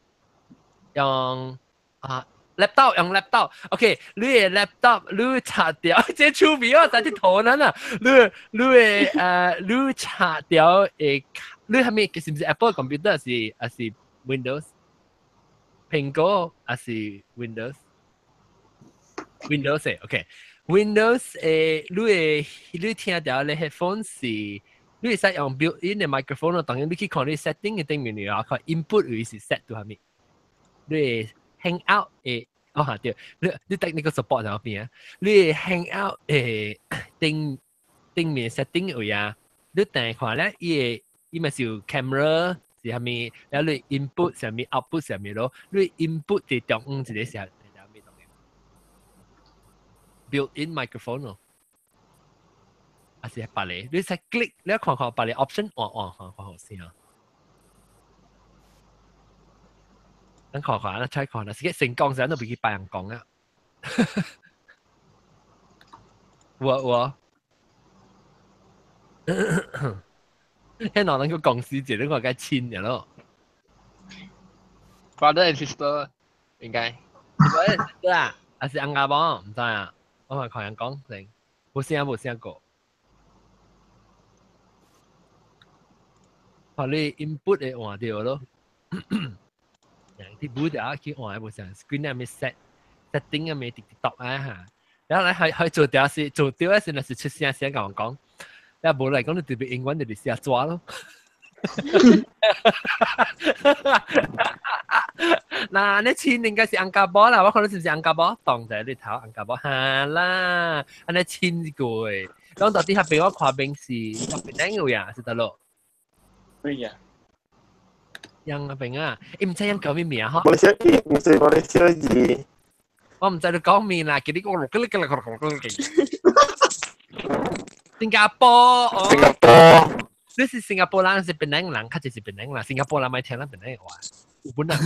用啊。laptop 用 laptop，OK，你的 laptop 你插掉，這手尾我在啲頭呢啦，你你的你插掉會，你係咪是唔是 Apple computer 還是 Windows？蘋果還是 Windows？Windows 誒，OK，Windows 誒，你的你聽掉你 headphone 是，你會使用 built-in 的 microphone 咯，當然你去看你 setting 的頂面你啊，看 input 位是 set 到係咪？你hang out 誒，哦嚇對，你你 technical support 喺邊啊？你 hang out 誒頂頂面 setting 位啊，你訂看咧，伊個伊咪是有 camera 是啥物，然後你 input 啥物 output 啥物咯，你 input 佇中央一個是啥物？built-in microphone 咯，還是別個？你使 click 你看看別個 option 換換看看好先啊。咱看看，咱再看，若是個成功時，咱都袂去別人講啊。我，迄兩人個公司一個較親嘅咯。 Brother and sister 應該。 Brother and sister 啊，還是翁仔某？毋知啊，我嘛看人講先，無聲無聲過。看你 input 會換著咯。啲本就去換無像 screen 啊，咪 set setting 啊，咪直直讀啊嚇。然後咧係係做掉是做掉是，若是出聲先共我講，你無來講你特別英文就是寫紙咯。嗱，你親應該是翁家寶啦，我看你是唔是翁家寶？當在你頭翁家寶，哈啦，按呢親過的。講到底下邊我看邊是邊兩個呀，是得咯？對呀。楊阿平啊，伊毋知楊叫咩名吼？馬來西亞毋是馬來西亞字。我毋知你講咩啦，叫你講新加坡，新加坡，你是新加坡人，是檳城人，較濟是檳城人。新加坡人咪聽咱檳城話，有本人，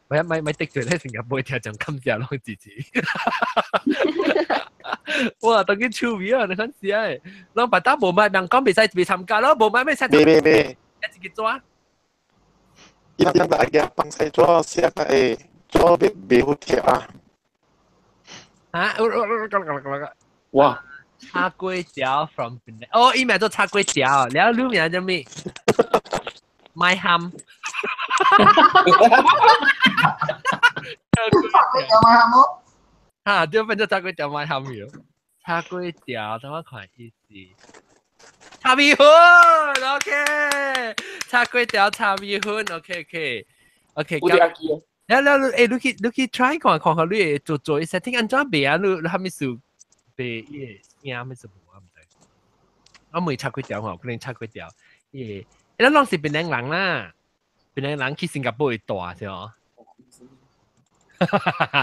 咪咪咪得罪咧新加坡聽眾感謝攏支持。哇，當佢趣味啊！你看是啊，攏別打無買人講袂使袂參加咯，無買咩使？別別別，一個抓。伊人來個幫西做寫個會做袂袂好聽啊！啊！哇！炒粿條 from 哦，伊名做炒粿條，了你名叫咩？麥鹹。炒粿條麥鹹哦。嚇，對，變做炒粿條麥鹹了。炒粿條，等我看意思。炒米粉，OK。炒粿條炒米粉，OK OK OK。有啲記哦。了了，欸，你去 try 看看看，你會做做一 setting 按怎賣啊？你啥物事賣伊個聲啥物事無啊？毋知。我問炒粿條吼，可能炒粿條，伊個，咱攏是檳城人啦，檳城人去新加坡會大是哦。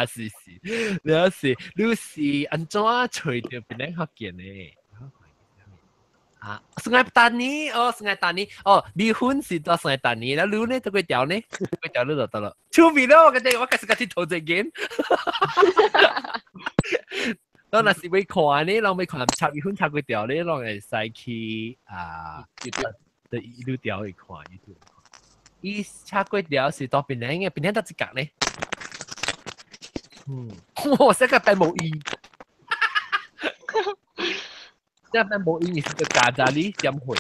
是是，了是，你是按怎揣著檳城福建的？啊，Sungai Petani，哦，Sungai Petani，哦，米粉是到 Sungai Petani，แล้ว你呢？這粿條呢？粿條你就得了。出面咯，我覺得我開始開始投這game。我若是欲看呢，攏欲看炒米粉炒粿條呢，攏會使去啊，對一路條去看，一路。伊炒粿條是到檳城嘅，檳城得一角呢。嗯，我這個變無音。這邊無音是個加扎里點會。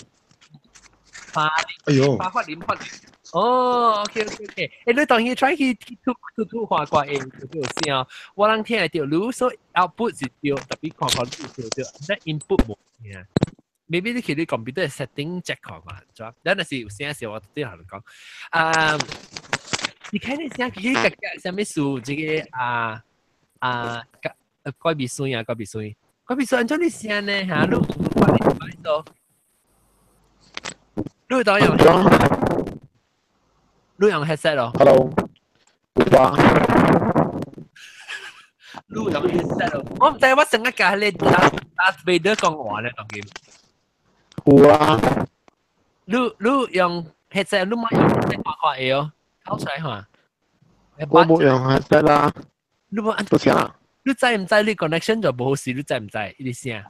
發哎呦，發發林發林。哦，OK OK OK，欸，你當然 try 去吐吐吐話掛會有聲，我人聽會著，你所 output 是對，特別看看你對對，但 input 無聲。Maybe 你去你 computer setting check 看看，是吧？咱若是有聲時，我對頭講。啊，你看你聲其實個啥物事？這個啊啊，改變水啊，改變水，改變水，按怎你聲呢？嚇，你你做，你當用。你用 headset 咯？Hello，有啊。你用 headset 咯？我毋知我成日共彼個 Darth Vader 講話咧，當今。有啊。你用 headset，你莫用 headset 看看會哦，講出來看。我無用 headset 啦。你無按？多謝啦。你知毋知你 connection 就無好勢？你知毋知？伊聲。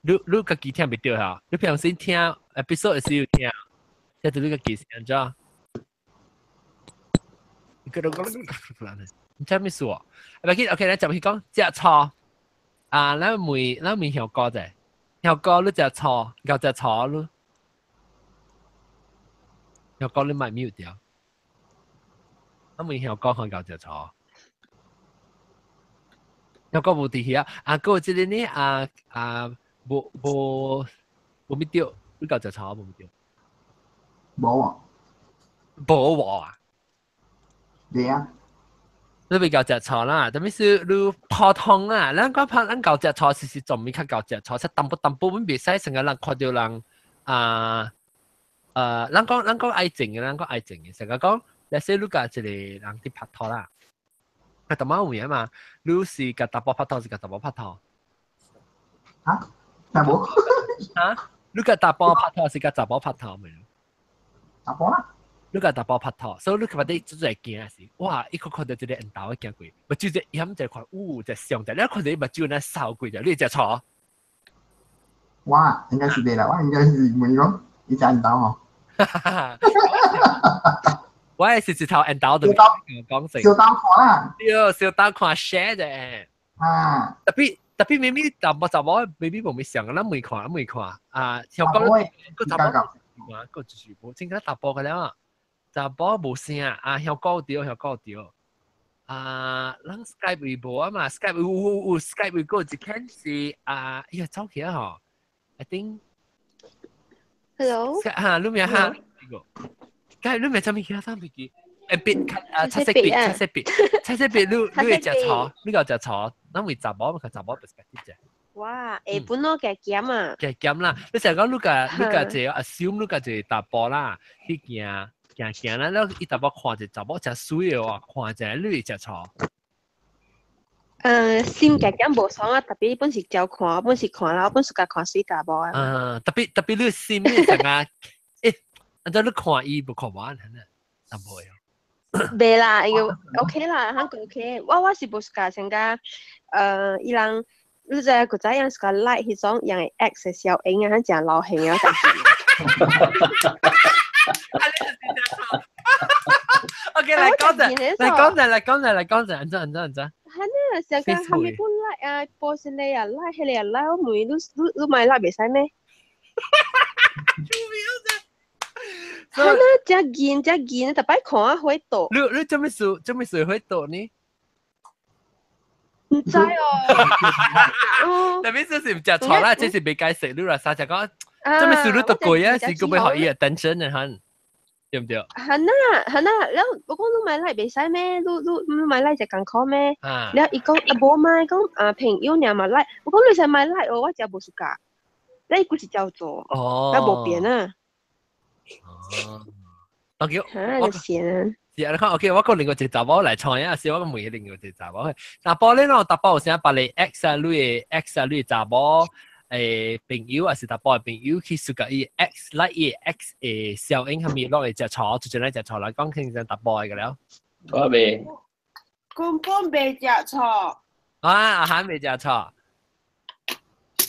你家己聽袂著哈？你平時聽 episode 時有聽。這就你個記聲怎？你知咩事啊？唔緊，OK，咱就去講食錯啊！咱問咱問曉哥者，曉哥你食錯，夠食錯你，曉哥你莫 mute 掉。咱問曉哥看夠食錯，曉哥無佇遐啊！閣有一個呢啊啊，無無無咪著，你夠食錯無咪著？無啊，無啊，對啊，你比較食錯啦，特別是你普通啦，咱講拍咱舊食錯，其實仲未較舊食錯，才淡薄淡薄，阮袂使成日人看著人啊，咱講愛情嘅，咱講愛情嘅，成日講，假設你共一個人佇拍拖啦，啊，淡仔有影嘛，你是共查埔拍拖，是共查某拍拖？嚇？查某？嚇？你共查埔拍拖，是共查某拍拖未？查埔啦，你共查埔拍拖，所以你看到做做驚是，哇！伊看看到一個緣投的行過，目睭一掩一看，嗚，一上一，你看到伊目睭若掃過者，你會食錯？我應該是對啦，我應該是問講，伊食緣投吼。我也是一頭緣投的，講成。小刀看啦。對，小刀看 share 啫。啊。特別特別明明查某查某，明明無咪想，咱未看，咱未看啊，像講個查某。啊，個就是無真個查埔個了，查埔無聲啊，香港對，香港對。啊，咱 Skype 無啊嘛，Skype 有有有 Skype 個一間是啊，伊個走起啊吼，I think。 Hello。嚇，你名哈？該你名啥物其他啥物記？誒，筆啊，彩色筆，彩色筆，彩色筆，你你會食錯，你夠食錯，咱為查某，咪查某 perspective 啫。哇，下本咯，加減啊！加減啦，你成日講你共你共一個 assume 你共一個查埔啦，去行行行啦，了伊查某看一個查某誠媠的哇，看一下你會食錯。心加減無爽啊，特別本是照看，本是看啦，本是共看媠查某啊。啊，特別特別你心你成啊，欸，按怎你看伊無看我，安呢，查某的。袂啦，因為 OK 啦，肯定 OK。我是無 suka 成個，伊人。你知影古早人 suka like 彼種人的 ex 的小影啊，誠流行啊。 OK，來講者，來講者，來講者，來講者，按怎按怎按怎？係呢，成個後面本 like 啊，post 你啊 like，彼个啊 like，我問伊你你買 like 袂使咩？係啦，真見真見，特擺看啊會倒。你你做咩事會倒呢？唔知哦。特別是唔食錯啦，這是未解釋你啦，三隻講做咩事你都過啊，是個要予伊 attention 的很，對唔對？係啦係啦，了我講你買 like 袂使咩？你你買 like 就共款咩？了伊講啊無買，講啊朋友爾嘛 like，我講你使買 like 哦，我真無 suka。你伊閣是照做，啊無變啊。哦，OK，嚇，就閒啊。是啊，你看，OK，我講另外一個查某來創啊，是我問另外一個查某。查甫你喏，查甫有啥別個 ex 啊，你的 ex 啊，你的查某朋友，還是查甫的朋友去 suka 伊 ex like 伊 ex 的效應，係咪落嚟食錯，就陣來食錯來講，聽成查甫的個了。我未。根本袂食錯。啊，阿涵袂食錯。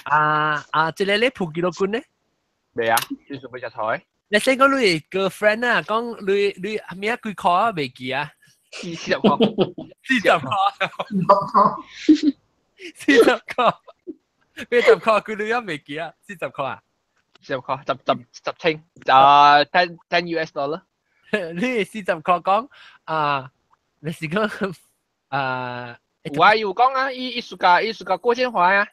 啊啊，這個你普幾多斤呢？未啊，就是袂食錯。你先講你 girlfriend 啊，講你你咩啊幾箍啊？未記啊？40塊，40塊，40塊，80塊，幾鐳啊？未記啊？四十塊啊？40塊，十千，啊， 10 US dollar。你40塊講啊？你是講啊？有啊，有講啊，伊 suka 郭建華啊。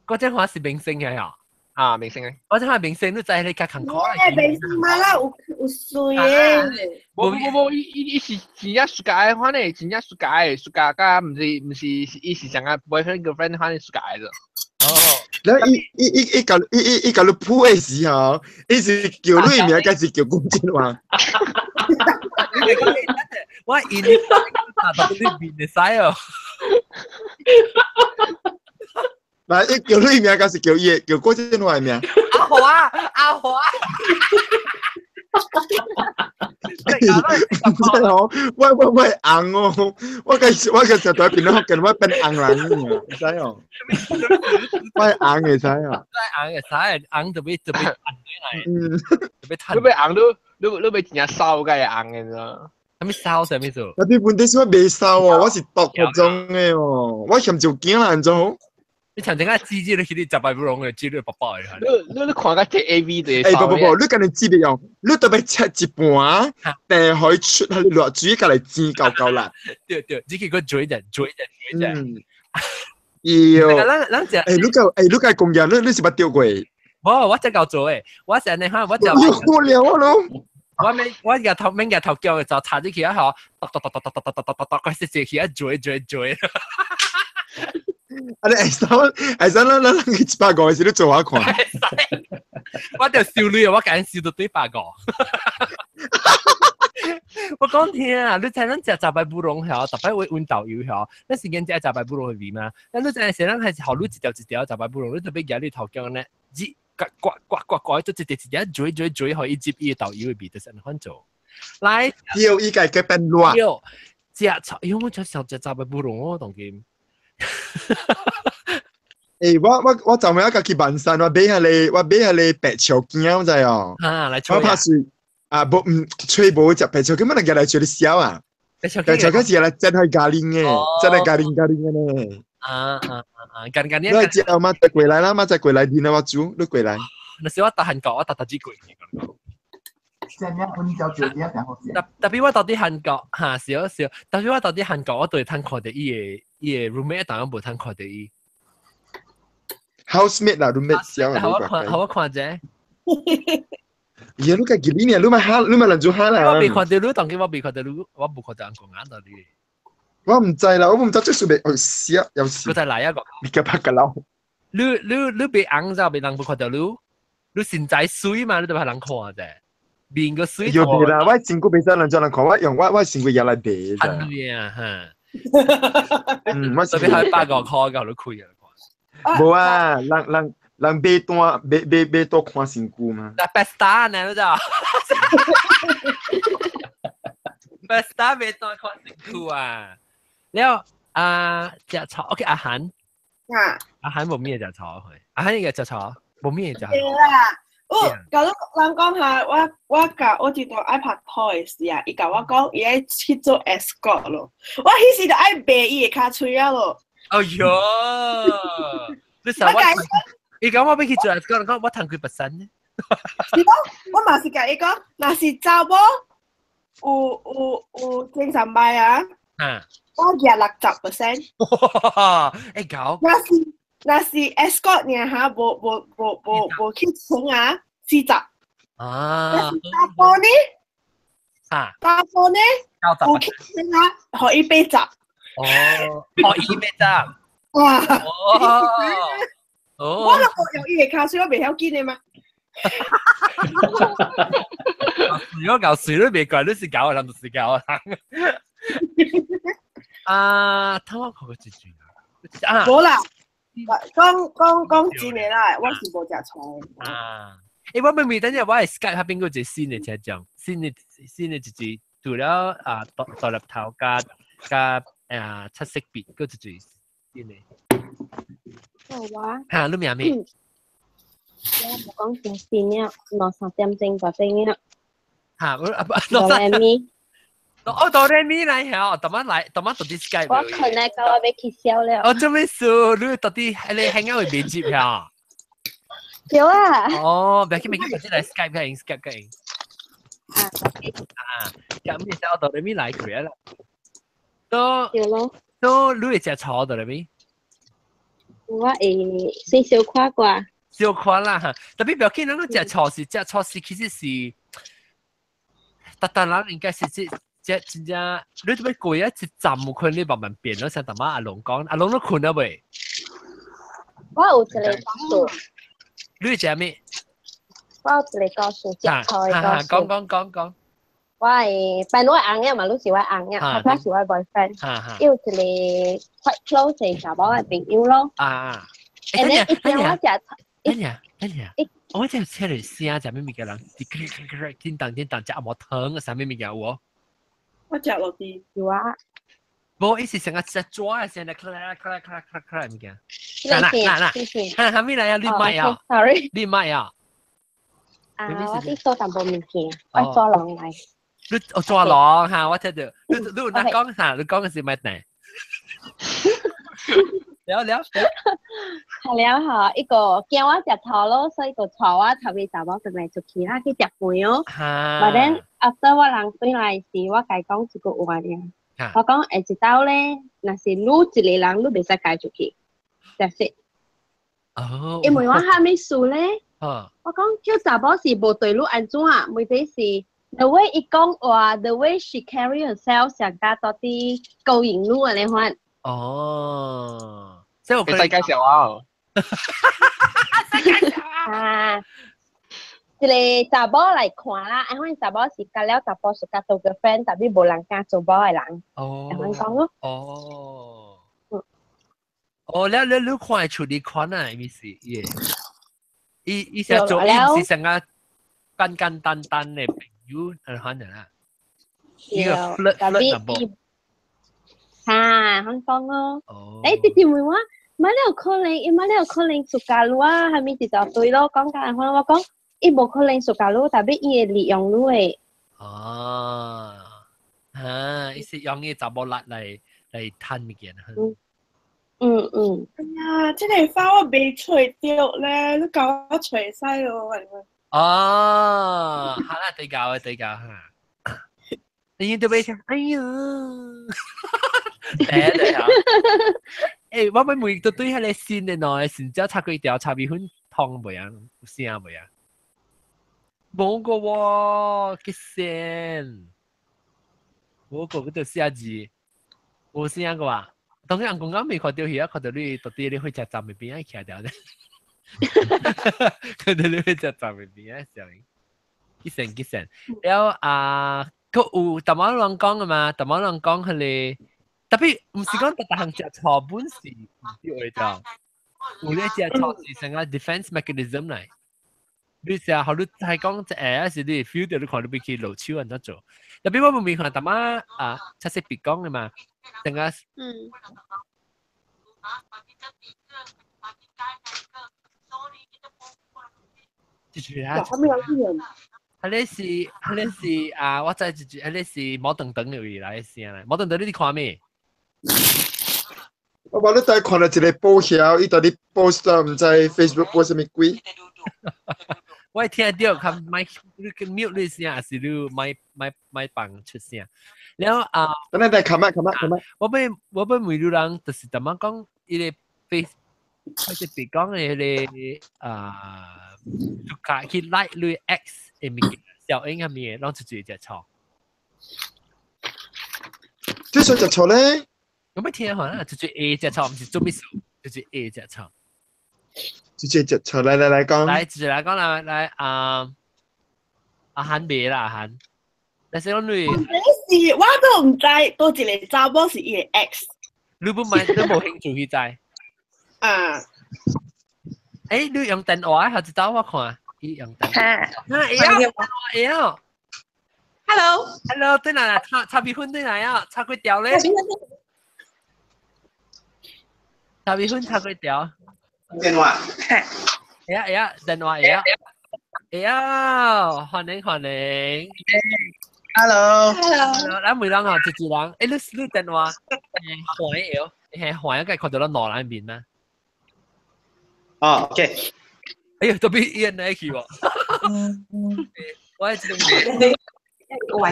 郭建華是明星嘅呀？啊，明星嘅。我這下明星都知你較艱苦。誒，明星嘛啦，有有水嘅。無無無，伊是真正 suka 的款呢，真正 suka 的，suka 甲毋是伊是像個 boyfriend girlfriend 款 suka 的。哦。แล้ว伊伊伊伊甲伊伊伊共你抱的時候，伊是叫你名，還是叫郭建華？我伊你打到你面會使哦。嗱，伊叫你名，還是叫伊叫郭建華的名？阿華，阿華。唔知哦，我紅哦，我個實在變咗，近我變紅人啊，唔知哦，我紅會使啊，紅會使，紅特別特別彈來，特別彈，你欲紅你你欲真正瘦個會紅的喏，啥物瘦啥物做？特別問題是我袂瘦哦，我是毒嗰種的哦，我嫌就驚啦，怎好？你像陣間煮煮你去你食白不容嘅，煮你薄薄嘅。你看個這 A V 就欸，不不不，你干焦煮袂用，你特別切一盤，茶可以出喺你落水，過來煎夠夠啦。對對，只去個嘴者嘴者嘴者。喲。咱咱食。欸，你個欸，你個工業，你是捌釣過？無，我才夠做誒，我是按呢款，我就。好了我咯。我免我日頭免日頭叫就插入去啊，嗬，剁剁剁剁剁剁剁剁剁，佢食食起啊，嘴嘴嘴。啊！你會使會使，咱去150時，你做我看。我就燒你啊！我敢燒到對百五。我講聽啊，你知咱食雜白布龍曉，特別會溫豆油曉，咱時間食雜白布龍會味嘛？咱你知影是咱還是予你一條一條雜白布龍，你特別夾你頭腳呢，熱刮刮刮刮，就一條一條嘴嘴嘴，予伊接伊豆油的味，就是按款做。來，對，伊家己變熱。對，食草，因為我才想食雜白布龍哦，當今。欸，我昨暝仔去萬山，我買彼個白樹羹，我知哦。啊，來我拍算啊，無毋吹無食白樹羹，乜人夾來吹你燒啊？白樹羹是來煎開咖喱的，煎來咖喱咖喱的呢。啊啊啊！咖喱咖喱。你食後嘛再過來啦，嘛再過來，你我煮，你過來。那時我到韓國，我搭搭幾過。特特別我到佇韓國嚇少少，特別我到佇韓國，我對通看著伊的 roommate，當然無通看著伊。 housemate 啦，roommate 小啊，好我看，好我看者。咦，你家己你呢？你咪哈，你咪人做哈啦。我未看著你，當今我未看著你，我無看著韓國眼到你。我毋知啦，我毋知這數未哦，死啊，有事。佢再來一個。你個拍個老。你別紅就別人無看著你，你身材媠嘛，你都別人看者。面個水。有別啦，我身軀袂使人做人看，我用我身軀也來賣。係啊，哈。嗯，我特別係8個塊夠你開啊。無啊，人買單買單看身軀嘛。那 best star 呢？你知道？best star 買單看身軀啊！了啊，食草 OK 阿韓。啊。阿韓無咩食草去，阿韓應該食草，無咩食。對啦。我假如人講下，我甲我一度愛拍拖的時啊，伊共我講伊愛去做 escort 咯，我彼時就愛賣伊的跤喙仔咯。哎喲，你想我？伊講我欲去做，講講我趁幾 percent 呢？是講我嘛是共伊講，若是查某有精神歹啊，我舉60%。欸搞！若是 escort 爾哈，無去床啊，40。若是查甫呢？查甫呢？有去床啊，予伊80。哦，予伊80。哇！哦，我都無用伊的跤水，我袂曉緊的嘛。如果搞水都袂怪，你是搞的人就是搞的人。啊，頭我看過一句啊。無啦，講講講真的啦，我是無食醋的。啊，欸，我明明等陣我係 Skype 彼邊閣一個新的聽眾，新的一隻除了啊獨獨立頭加啊七色筆，閣一隻新的。哦，我。哈，你名咩？我無講真新了，兩三點鐘就鐘了。哈，我啊不，哆來咪。哦，哆來咪來嚇，逐晚來，逐晚到底 Skype。我困來到我欲起痟了。哦，做咩事？你到底彼個 hangout 會袂接嚇？對啊。哦，袂緊袂緊，或者來 Skype 較用 Skype 較用。啊，咁你使我哆來咪來過啦。都對咯。都你會食醋哆來咪？我會先小看過。小看啦嚇，特別不要緊，咱講食醋是食醋是其實是，逐逐人應該是這真正，你做欲過一站有可能你慢慢變咯，像淡仔阿龍講，阿龍你睏了未？我有一個故事。你食咩？我有一個故事，食醋的故事。講講講講。我的辦我翁仔嘛，你是我翁仔，他是我 boyfriend。伊有一個 quite close 的查某的朋友咯。啊。 And then 伊聽我食醋。等下，等下，我這車裡聲食咩物件人？叮當叮當，食阿毛糖，啥物物件有無？我食落啲。有啊。無，伊是成個食紙的聲，咔啦咔啦咔啦咔啦咔啦物件。嗱嗱嗱，哈，啥物來啊？你莫啊？Sorry。你莫啊？啊，我佇做淡薄物件，我做人來。你哦做人哈，我聽到。你有哪講啥？你講的是咩呢？了了。係了吼，伊個驚我食醋咯，所以就帶我頭尾查某轉來出去啦，去食飯哦。But then after 我人轉來時，我共伊講一句話爾。我講下一道咧，若是你一個人，你袂使共出去。That's it。哦。因為我蝦米事咧？我講叫查某是無對你按怎，問題是 the way 伊講話，the way she carry herself 上加多啲勾引你按呢款。哦。即係我世界上啊！啊，一個查某來看啦，按款查某是佮了查埔 suka 做 girlfriend，但是無人敢做某的人。哦。按款講咯。哦。哦，你看會出你看啊，意思耶？伊伊成做，伊毋是成個簡簡單單的朋友，按款的啦。伊個 flirt flirt 淡薄。哈，香港咯。哦。欸，直接問我。嘛你有可能，伊嘛你有可能 suka 你啊，蝦米一大堆咯，講甲按款我講，伊無可能 suka 你，但是伊會利用你的。哦，啊，伊是用伊查某力來趁物件。嗯嗯。哎呀，這個花我未揣著咧，你共我揣使咯，哦，好啦，對教啊，對教哈。你都欲聽，哎喲，對對啊。欸，我欲問對對彼個新的喏，新只插幾條炒米粉湯未啊？有聲未啊？無個喎，幾仙？無個叫做寫字，無聲個啊？當然，剛剛未看著彼啊，看著你到底你火車站的邊仔徛著咧。看著你火車站的邊仔上，幾仙幾仙？了啊，閣有淡薄人講的嘛，淡薄人講彼個。特別毋是講逐逐項食醋本是毋對的，有咧食醋是成個 defense mechanism 來。你食予你係講一下是你 feel 到你看你欲去落手按怎做。特別我無看淡仔啊，七色別講的嘛，成個。嗯。就是啊。彼個是彼個是啊，我知一句，彼個是毛長長的位來的聲來。毛長長你佇看咩？我話你帶看到一個報曉，伊到底 post 唔知 Facebook post 啥物鬼？我聽到，較麥你 mute 你聲，還是你麥麥麥放出聲？了啊，等等等，冚啊冚啊冚啊！我欲問你人，就是怎麼講？伊個 face，或者別講的迄個啊，就加去 like 你 ex 的物件，小英係咪？攏出一隻錯。這算隻錯咧？我沒聽下啦，就是 A 隻錯，毋是做咩事，就是 A 隻錯。直接隻錯，來來來講。來，直接來講來來啊，阿韓別啦，阿韓。但是講你，是我都毋知，多一個查某是伊的 ex。你不買，你無興趣去知。啊。欸，你用電話還是走我看？伊用電話。哈。會曉，會曉。 Hello。 Hello，對來啦，炒炒米粉對來啊，炒幾條咧？炒米粉炒幾條？電話。會曉會曉，電話會曉。會曉，歡迎歡迎。 Hello。 Hello。咱每人吼，一一人，欸，你你電話換會曉，係換一個看到咱兩人面嗎？哦，OK。哎呦，特別演來去喎。我係這個。喂。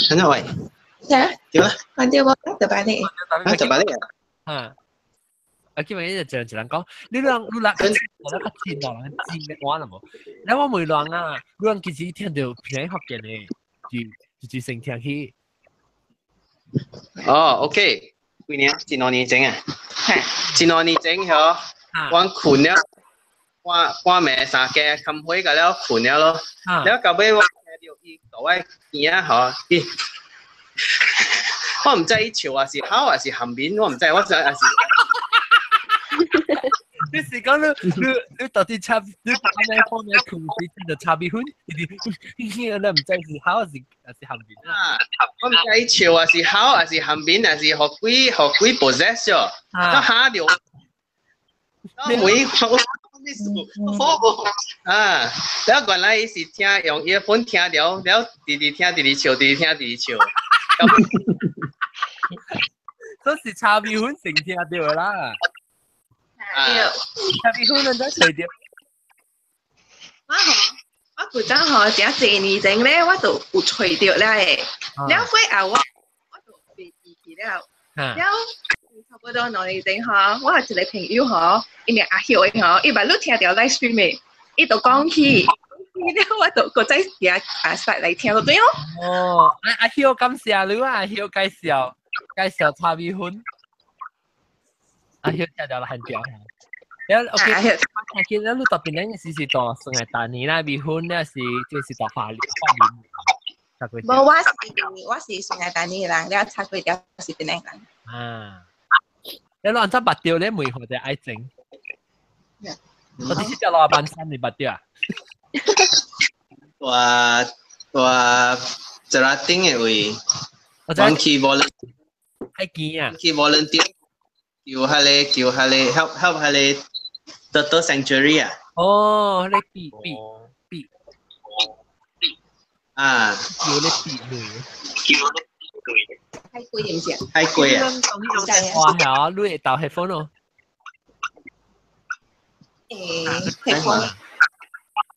陳小偉。啥？點啊？看到無？就擺你。啊，就擺你啊。啊，基本上就一人講，你人你人，我較親兩人真的我啦無。แล้ว我問人啊，你人其實聽到偏福建的，就就先聽去。哦，OK，幾年？一兩年前啊。一兩年前嗬，我睏了，半半暝三更，冚被個了睏了咯。了到尾我聽到伊甲我耳仔嗬，伊我毋知伊笑還是好還是含面，我毋知，我知還是。你是講你你你到底炒你放咩放咩空氣就炒米粉？你你你毋知是好還是還是含面啊？我毋知伊笑還是好還是含面，還是予鬼予鬼 possess 咗，我嚇著。我每我咩事？好無啊！了原來伊是聽用 earphone 聽著，了直直聽直直笑，直直聽直直笑。這是炒米粉成聽著啦。對，炒米粉人在揣著。我吼，我古早吼，誠濟年前咧，我就有揣著了的。了過後我我就袂記起了。了差不多兩年前吼，我有一個朋友吼，伊名阿曉的吼，伊捌你聽著 live stream 的，伊就講起，了我就閣再聽啊塞來聽就對咯。哦，阿阿曉感謝你啊，阿曉介紹介紹炒米粉。阿曉聽著啦，很屌。了 OK，聽見了你特別咱時是到算係大年啦，米粉咧是這是到花蓮花蓮。無，我是我是算係大年人，了炒粿條是檳城人。啊！你老怎捌著咧？梅花就愛整。我啲是老板山你捌著啊？我我一拉頂的位，我去 volunteer，太堅啊！去 volunteer，叫彼個叫彼個 help help 彼個 turtle sanctuary 啊。哦，你比比比啊！叫你比女。太貴唔是？太貴啊！哇，係啊，你會鬥 headphone 咯？誒，headphone。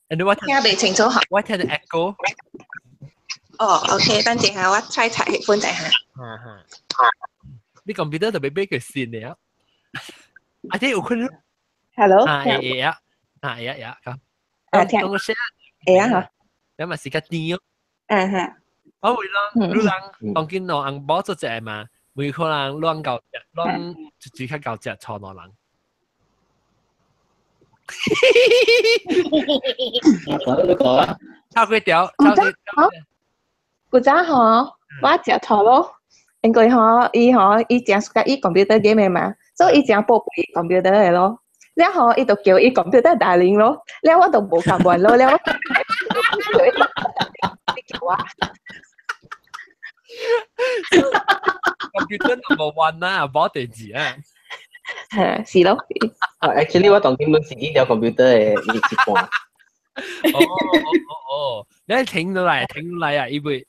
你我聽袂清楚嚇。我聽著 echo。哦，OK，等陣下我猜猜 headphone 一下。哈哈。你 computer 特別俾佢線嚟啊！啊，啲有可能。 Hello。啊，會會啊，啊會啊會啊，咁。啊聽。講聲。會啊嚇。你咪時間甜哦。啊哈。我會人，你人當今兩紅寶做隻嘛，每可能亂搞隻，亂就只較搞隻錯兩人。講你講啊！炒幾條？炒幾條？古早吼，我食錯咯，因為吼，伊吼，伊誠喜歡伊 computer game 的嘛，所以伊誠寶貝 computer 的咯。了後伊就叫伊 computer darling 咯，了我就無甘願咯，了我叫伊叫我。 computer number one 啦，冇地址啊。係是咯。啊，actually 我當今本是呢條 computer 的一半。哦哦哦，你停落來，停落來啊！伊會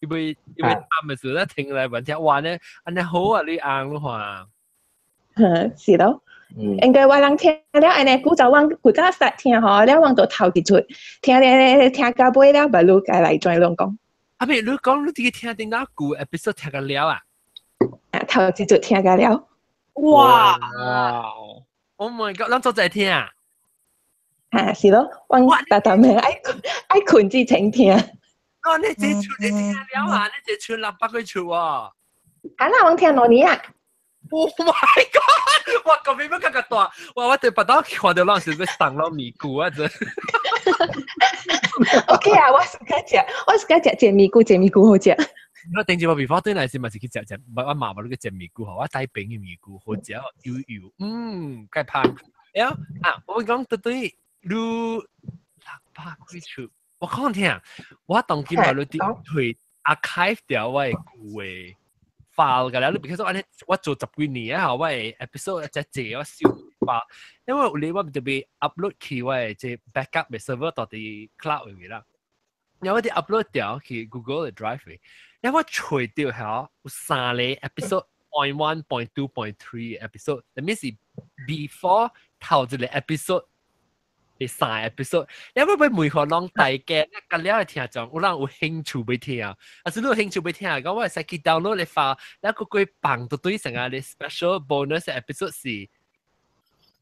伊會伊會慘的時候，你停落來問聽，哇呢，按呢好啊，你紅你看。嚇，是咯。應該我人聽了按呢，古早我古早實聽吼，了我就頭一出，聽咧聽到尾了，咪你該來轉攏講。阿妹，你講你自己聽頂到舊 episode 聽個了啊？啊，頭一出聽個了。哇！Oh my god！咱做在聽啊？嚇，是咯，我逐逐暝愛愛睏之前聽。哦，你這出你聽了啊？你這出600幾出喎？啊啦，我聽兩年啊。 Oh my god！哇，個邊乜咁大？哇，我對白刀看到攏是欲送落咪菇啊！真。 OK 啊，我 suka 食，我 suka 食煎咪菇，煎咪菇好食。我頂次我 before 轉來時嘛是去食食，我媽媽你去煎咪菇，我帶餅嘅咪菇好食，油油，嗯，蓋香。了啊，我講對對，你600幾出，我講聽，我當今嘛你啲退 archive 掉我嘅舊嘅 file 㗎啦，你 because 我我做十幾年啊，我嘅 episode 一隻我收 file，因為你我特別 upload 去我嘅這 backup 嘅 server 到啲 cloud 入面啦，然後我啲 upload 掉去 Google 嘅 Drive 嘅，然後我除掉下有三個 episode 0.1、0.2、0.3 episode，that means 是 before 頭一個 episode。第三 episode，因為每個攏大家，個了聽眾，有人有興趣欲聽，啊是你有興趣欲聽，講我會使去 download 你 file，แล้ว個個放到對成個你 special bonus episode 是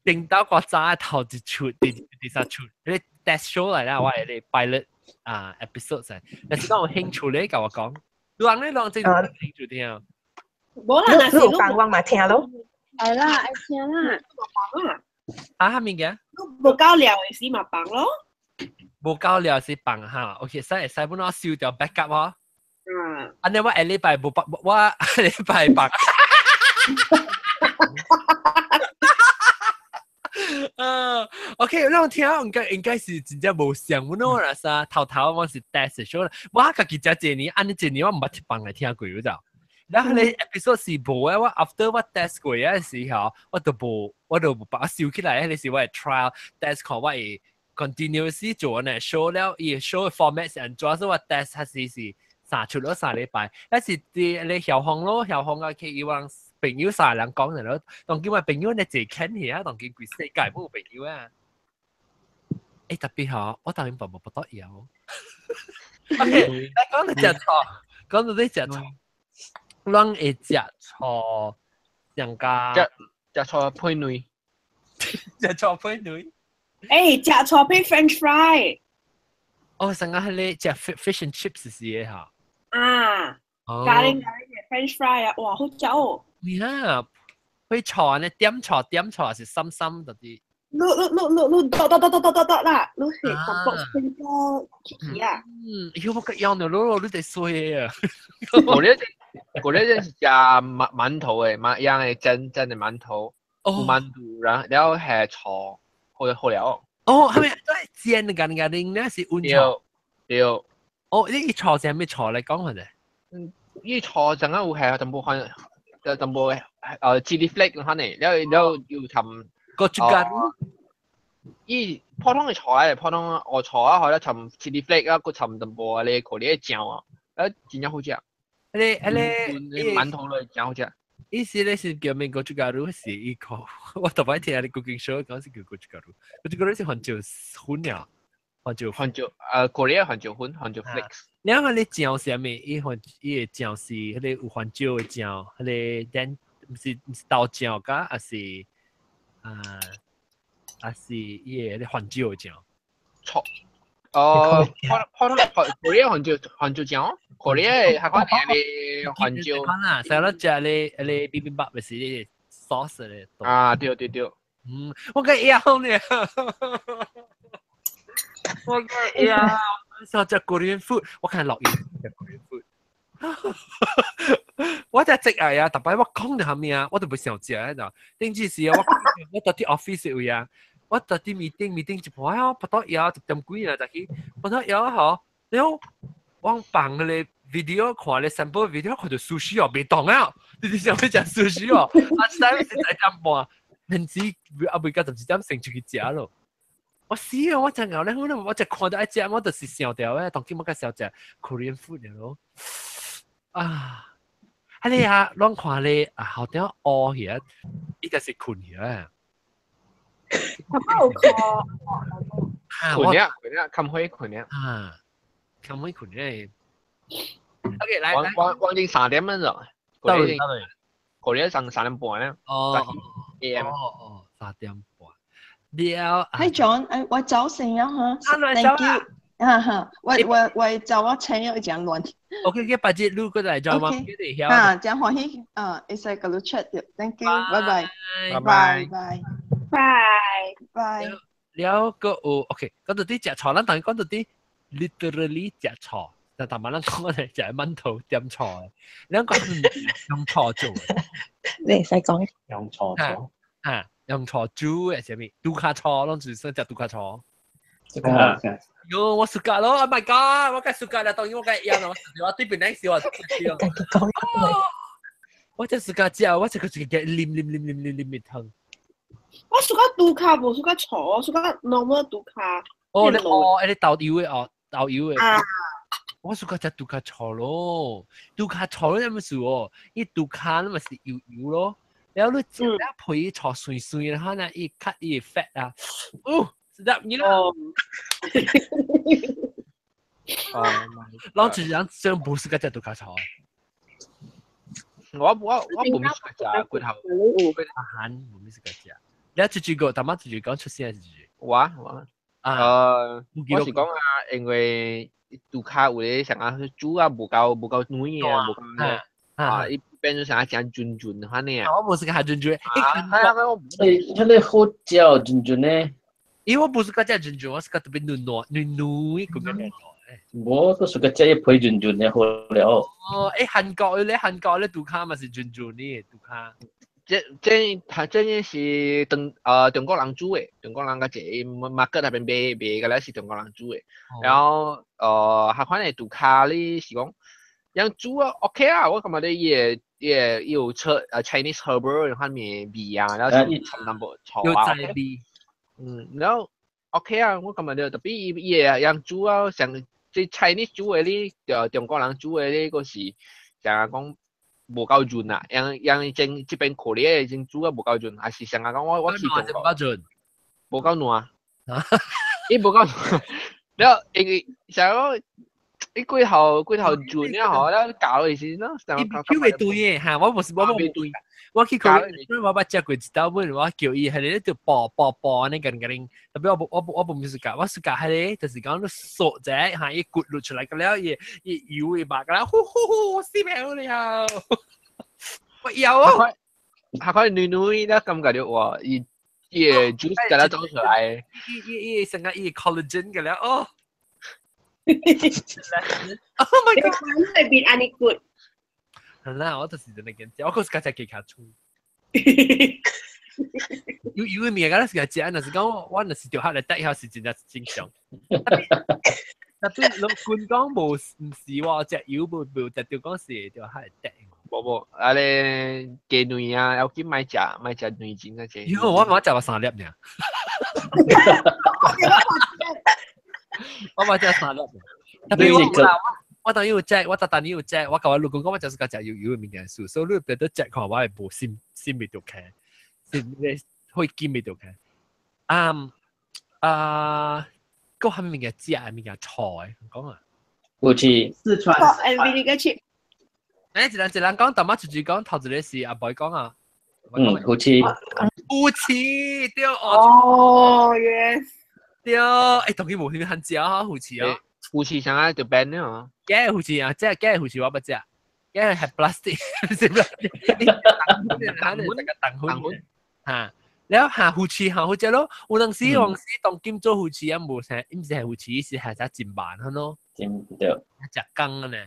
頂到個早頭一出，第第三出，你 test show 嚟啦，我係你 pilot 啊 episode 先，但是講有興趣咧，共我講，人咧人真有興趣聽。無啦，若是你有放我嘛聽咯。係啦，愛聽啦。啊，啥物件？無夠料的時嘛放咯。無夠料是放哈，OK，使會使本我收掉 backup 嗬。嗯。按呢我下禮拜無放，我下禮拜放。啊，OK，咱聽應該應該是真正無像，阮我若啥頭頭我是 test show，我家己食一年，按呢一年我毋捌一放來聽過，你知？然後咧 episode 是無嘅，我 after 我 test 過嘅時候，我就無，我就無把它收起來。彼個是我的 trial test 看我會 continuously 做呢 show 了，伊 show format 是按怎，所以我 test 還是是三出咗三禮拜，但是佇咧曉風咯，曉風啊，去伊往朋友三個人講就咯，當今我朋友呢坐近去啊，當今規世界冇朋友啊。欸，特別吼，我當然無無得搖。OK，來講到食錯，講到你食錯。攏會食錯，人家食食錯配女，食錯配女。欸，食錯配 French fry。哦，上個彼個食 fish and chips 是的哈。啊，咖喱咖喱嘅 French fry 啊，哇，好食哦！呀，會錯呢？點錯點錯是深深嗰啲。你你你你你剁剁剁剁剁剁啦！你是淡薄先個起啊！嗯，妖我個腰呢，攞你得衰啊！我呢我呢是食饅饅頭的，饅樣的蒸蒸的饅頭，饅頭，然後然後係炒，好好了。哦，係咪都係煎嘅？嘅嘅，呢是溫炒。對。哦，你炒是咩炒嚟講下啫？嗯，伊炒陣間有係淡薄可能，淡薄chili flake 可能，然後然後又尋。個主角。伊普通的菜嚟，普通我菜啊，或者尋 chili flake 啊，閣尋淡薄啊，你可你醬啊，啊真正好食。彼個彼個饅頭類真好食。意思咧是叫咩？gochugaru 是一個，我頭擺聽你 cooking show 講是叫 gochugaru，gochugaru 是番椒粉呀，番椒番椒，Korea 番椒粉，番椒 flakes。你看你醬是啥物？伊番伊個醬是彼個有番椒的醬，彼個蛋毋是毋是豆醬甲，還是啊還是伊個番椒的醬？錯。哦，普通 Korea 番椒番椒醬，Korea 係講你番椒。啦，成日食你你 bibimbap 咪是你 sauce 咧。啊，對對對。嗯，我個枵呢。我個枵，想食 Korean food，我看落雨食 Korean food。我只職藝啊，特擺我講到啥物啊，我都袂想食啊，就頂次時我我到啲 office 位啊。我到啲 meeting meeting 一半啊，不到枵一點幾啊，就去不到枵吼，了我放彼個 video 看咧 sample video 看到 sushi 哦，袂動啊，你哋想欲食 sushi 哦，啊，實在是1點半，甚至啊未到11點先出去食咯。我死啊！我真𠢕咧，我我一看到愛食，我就是想著咧，當今我較想食 Korean food 咯。啊，係你啊，攏看你啊，後點餓起啊，伊就是困起啊。頭有看。困了，困了，冚開困了。啊，冚開困了。OK，來來。我我已經3點鐘咗。到了到了。嗰日上3點半咧。哦。 AM。哦哦，3點半。了。 Hi John，我早醒啊嚇。Thank you。啊哈，我走我車有一亂。 OK，嘅八節路過來就嘛，啊，真歡喜，啊，會使佮你 chat 著，Thank you，拜拜，拜拜，拜拜拜。了個有 OK，講到啲食錯，咱當然講到啲 literally 食錯，但大馬咱講我哋食饅頭點錯，兩個用錯做。你會使講。用錯做。啊，用錯煮嘅啥物？拄卡錯，攏就是食拄卡錯。啊！喲，我暑假咯，Oh my god！我該暑假啦，當然我該要啦，我對邊嚟笑啊！我真暑假食，我這個這個啉啉啉啉啉啉蜜糖。我暑假拄卡無暑假錯，暑假 normal 拄卡。哦，你哦，你豆油的哦，豆油的。啊！我暑假食拄卡錯咯，拄卡錯咯，有乜事哦？伊拄卡那咪是油油咯，然後你食了皮錯碎碎，然後呢，伊 cut 伊 fat 啊，哦。Sedap gila. Oh. 老子人真不是個只都卡炒。我唔識食骨頭。阿韓唔是個食。你一句個，大媽一句講出聲一句。我啊，我是講啊，因為杜卡有咧成日煮啊，無夠軟啊，無夠啊，伊變做成日誠潤潤款呢。我無是個潤潤。啊，誒，迄個好食潤潤呢。因為我不是個只潤潤，我是個特別軟糯軟糯咁樣嘅。無，都是個只一皮潤潤的好了。哦，誒，韓國咧，韓國咧，杜卡嘛是潤潤的杜卡。這是中國人煮的，中國人較濟 market 那邊賣賣個咧是中國人煮的。然後下款的杜卡咧是講，樣煮啊 OK 啊，我感覺咧伊個有炒Chinese herb 款面味啊，然後摻淡薄醋啊。有在味。嗯，然後 OK 啊，我感覺就特別伊個樣煮啊，像這 Chinese 煮的咧，就中國人煮的咧，閣是像講無夠潤啊，樣樣種這邊可能種煮啊無夠潤，還是像講我去中國無夠潤，無夠爛，伊無夠爛，了因為像講伊過頭潤了吼，了搞的時陣，伊 Q 袂對嘅嚇，我無是我無對。我去過，我捌食過一道碗，我叫伊係咧就爆爆爆安尼緊緊，特別我無毋是教，我是教係咧，就是講你索者嚇，伊骨落出來個了，伊伊油伊肉個了，呼呼呼，死命了，我要哦，下塊軟軟咧，感覺到哇，伊伊個 juice 個了走出來，伊伊成個伊 collagen 個了哦。Oh my god！裏邊安尼骨。係啦，我就是真係驚食，我嗰時較食雞卡醋。有有物件，我是食，若是講我若是著客來帶曉是真正正常。特別老官講無毋是喎，食油無無食著講是著客來帶。無無，啊咧雞卵啊，要緊買食買食卵精啊這。因為我嘛食過三粒爾。我嘛食三粒。特別我。我當有食，我逐當有食，我甲我老公講，我就是個食油油的物件數，所以你別得食看我會無心心未著開，心咧會筋未著開。啊啊，閣蝦米物件食的物件錯的，講啊。有是四川。誒，vinegar chip。誒，一人一人講，淡仔一句講，頭一個是阿boy講啊。嗯，有翅。有翅對哦。哦，yes。對，誒，當然無啥物通食啊，有翅啊。有翅啥啊就變了啊。假有翅啊，這假有翅我不食，假係 plastic，是 plastic。糖粉，糖粉，嚇。了下魚翅下好食咯，有陣時黃時當今做魚翅啊，無啥，毋是係魚翅，是係只真肉咯。真對。食工呢，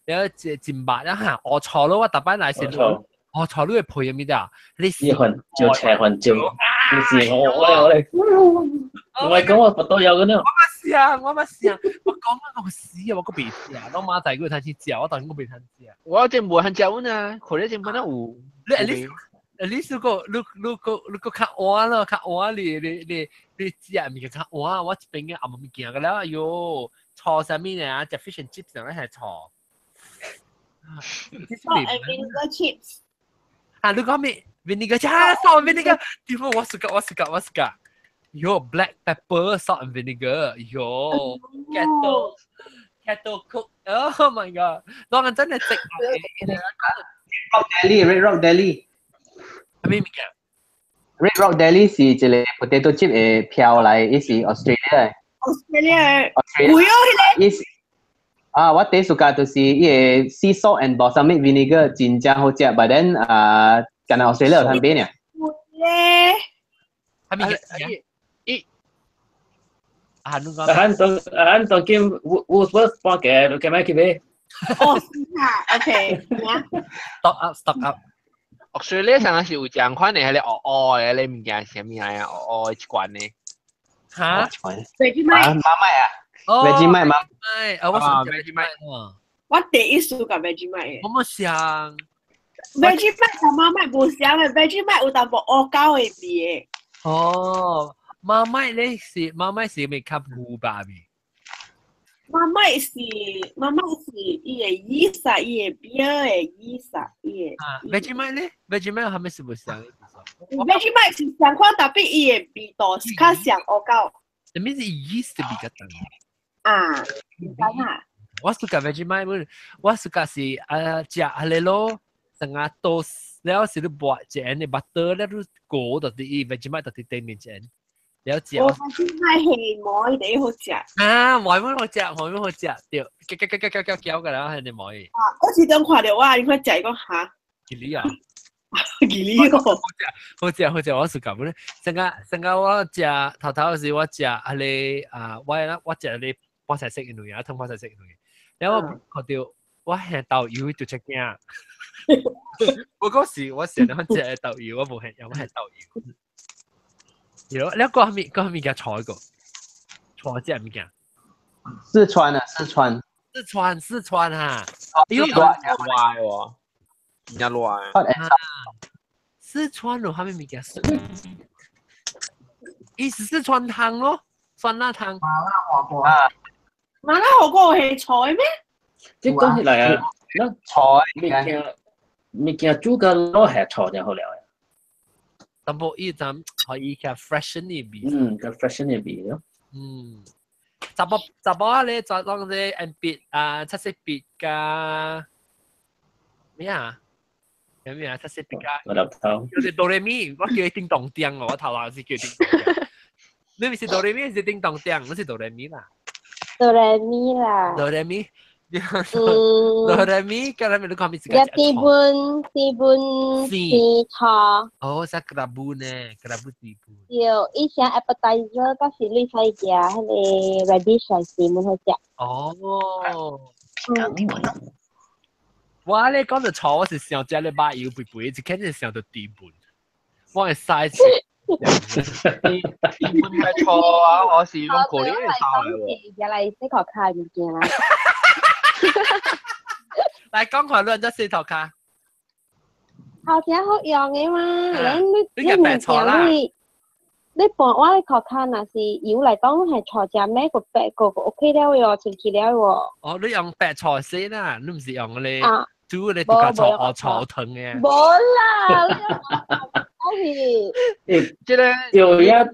了這真肉了嚇，烏醋咯，我逐擺來時，烏醋你會配啥物的？你你番椒切番椒，你是我嚟，我係講我不都有嘅呢。我嘛是啊，我嘛是啊，我講啊我死啊，我個袂食，我媽仔個通去食，我當然我袂通食。我真無通食阮啊，可能真本來有。你你試過你個較碗咯，較碗你食物件較碗，我這邊嘅暗物件個了，哎喲，錯啥物呢？食 fish and chips 咧係錯。Salt and vinegar chips。啊，你講咩？vinegar 啊，salt and vinegar，點解我 suka 我 suka 我 suka？喲，black pepper, salt and vinegar，喲，kettle kettle cook，oh my god！當然真係食。 Rock Deli, Red Rock Deli。咩物件？Red Rock Deli 是一個 potato chip 的票來，伊是 Australia 的。 Australia 貴哦，彼個。伊是啊，我第一 suka 就是伊個 sea salt and balsamic vinegar 真正好食，but then 啊，干焦 Australia 有通買呢。貴咧。係咪？伊啊，你講。啊，當啊當今 Woolworths 幫嘅，你計咩去買？哦，是啊，OK。 Stock up, stock up。 Australia 上是有這款的，彼个黑黑的，彼个物件是啥物來啊？黑黑一罐的。哈？Vegemite。啊，Marmite 啊？Vegemite 嗎？啊，我想 Vegemite。我第一次食 Vegemite。我冇想。 Vegemite 同 Marmite 無相的，Vegemite 有淡薄烏膠的味的。哦，Marmite 咧是 Marmite 是咪較牛肉味？ Marmite 是 Marmite 是伊的 yeast 啊，伊的 beer 的 yeast 啊，伊的。啊，Vegemite 咧？Vegemite 係咪是無相？Vegemite 是相款，tapi 伊的味道是較像烏膠。啥物是 yeast 的味較重？啊，毋知啊。我 suka Vegemite，我 suka 是啊食下個咯，成個 toast 了是你抹一個的 butter 了你裹到佇 Vegemite 到佇頂面一個。了食。我 Vegemite 係糜第一好食。啊，糜蠻好食，糜蠻好食，對，攪攪攪攪攪攪個啦，係你糜。啊，我時陣看到我，你看食講哈。吉利啊！吉利哦。好食好食，我是咁咧。成個成個我食頭頭時我食啊個啊，我我食個半菜色嘅東西，湯半菜色嘅東西。然後我看到我係豆油就出驚。我嗰時我成日食豆油，我無係有係豆油。有，你講咩講咩叫菜個？菜隻物件？四川啊，四川。四川四川啊！哎呦，熱喎，真熱。四川有啥物物件？伊是四川湯咯，酸辣湯。麻辣火鍋啊！麻辣火鍋係菜咩？即講起來啊，那菜物件物件煮個攞係菜就好了。淡薄伊陣可以較 fresh 啲味。嗯，較 fresh 啲味咯。嗯，查某查某咧就當啲 M 別啊，七色別加咩啊？有咩啊？七色別加。我頭頭。叫做哆來咪，我叫佢叮當叮我頭頭是叫叮當叮。你唔是哆來咪，是叮當叮，我是哆來咪啦。哆來咪啦。哆來咪。哆來咪，今日你講咩字？一地半地半是錯。哦，是 kerabu 呢，kerabu 地半。對，以前 appetizer 嗰時你使食彼个 radish 是蠻好食。哦。嗯。我咧講到錯，我是想食咧肉油肥肥，一肯定想到地半。我會嘥錢。地半係錯啊！我是用可憐嘅嚟喎。入來洗頭卡物件啦。來講看你按怎洗頭卡？頭先好用的嘛，你你物件你你盤我的頭卡若是油來講係錯只咩個白個個 OK 了喲，清氣了喎。哦，你用白醋洗啦，你毋是用咧煮咧獨家醋學醋糖嘅。無啦，我是。誒，這個有呀，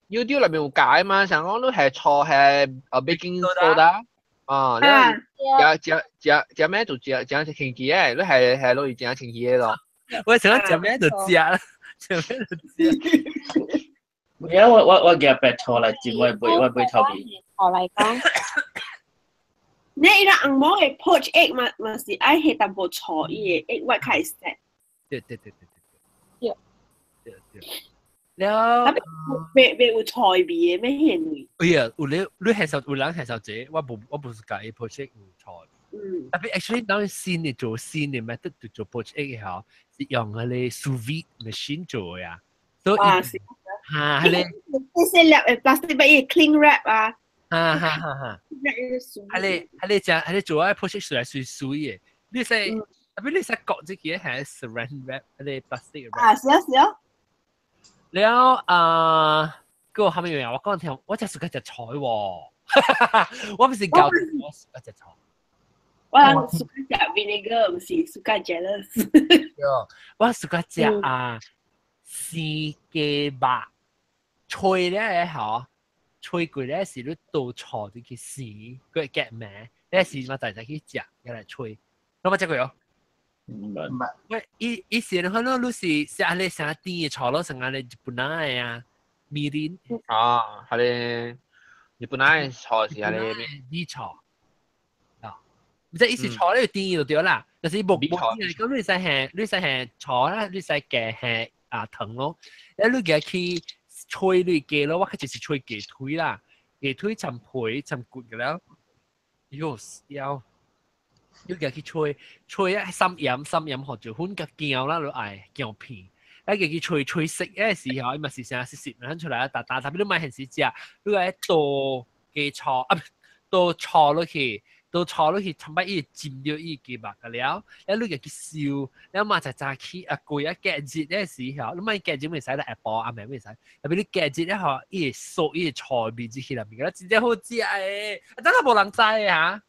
YouTube 內面有教嘛，像講你係醋係baking soda。啊，你食食食食咩就食食清氣的，你係係攞去食清氣的咯。我想食咩就食，食咩就食。而家我我我夾白醋來煎，我背我背頭皮。醋來講，你伊拉紅毛的 poach egg 嘛嘛是愛下淡薄醋，伊的 egg white 開始。對對對對對。對對。了，未未有菜味的咩現味？哎呀，有咧，你係受有人係受這，我無我不是介意 poach egg 有菜。嗯。 tapi actually 當新的做新的 method 做 poach egg 嗬，是用嗰個 sous vide machine 做的啊。所以啊是。嚇，係咧。這些粒的 plastic bag 伊 cling wrap 啊。哈哈哈哈。係咧係咧，食係咧做啊 poach egg 出來水水的，你使 tapi 你使割這個係 saran wrap，係咧 plastic wrap。啊，是啊是啊。了啊，個後面我講聽，我真係 suka 食菜喎，我唔是教我 suka 食菜。我人 suka 食 vinegar，毋是 suka jealous。我 suka 食啊，生雞肉，吹咧嗬，吹過咧是你倒醋入去生，佢會夾味，咧是嘛大家去食，佢來吹。你捌食過哦？唔捌。喂，伊伊是可能你是食咧啥甜的醋咯，成個咧日本仔的啊，味淋。啊，係咧，日本仔醋是係咧米醋。啊，唔知伊是醋咧甜就對啦，就是無無甜的，咁你使係你使係醋啦，你使加係啊糖咯，啊你加去吹你雞咯，我較就是吹雞腿啦，雞腿摻皮摻骨嘅了，喲要。你加去吹吹啊，三鹽三鹽胡椒粉佮薑啦，你愛薑片，啊加去吹吹熟的時候，伊嘛是啥濕濕咱出來啊，打打特別你莫現時食，你愛倒雞醋啊，倒醋落去，倒醋落去，差不伊浸著伊雞肉個了，啊你加去燒，了嘛才早起啊過啊隔日的時候，你莫隔日袂使啦，下晡暗暝袂使，特別你隔日咧吼，伊會縮伊會醋味入去內面，個真正好食的，啊真係無人知的哈。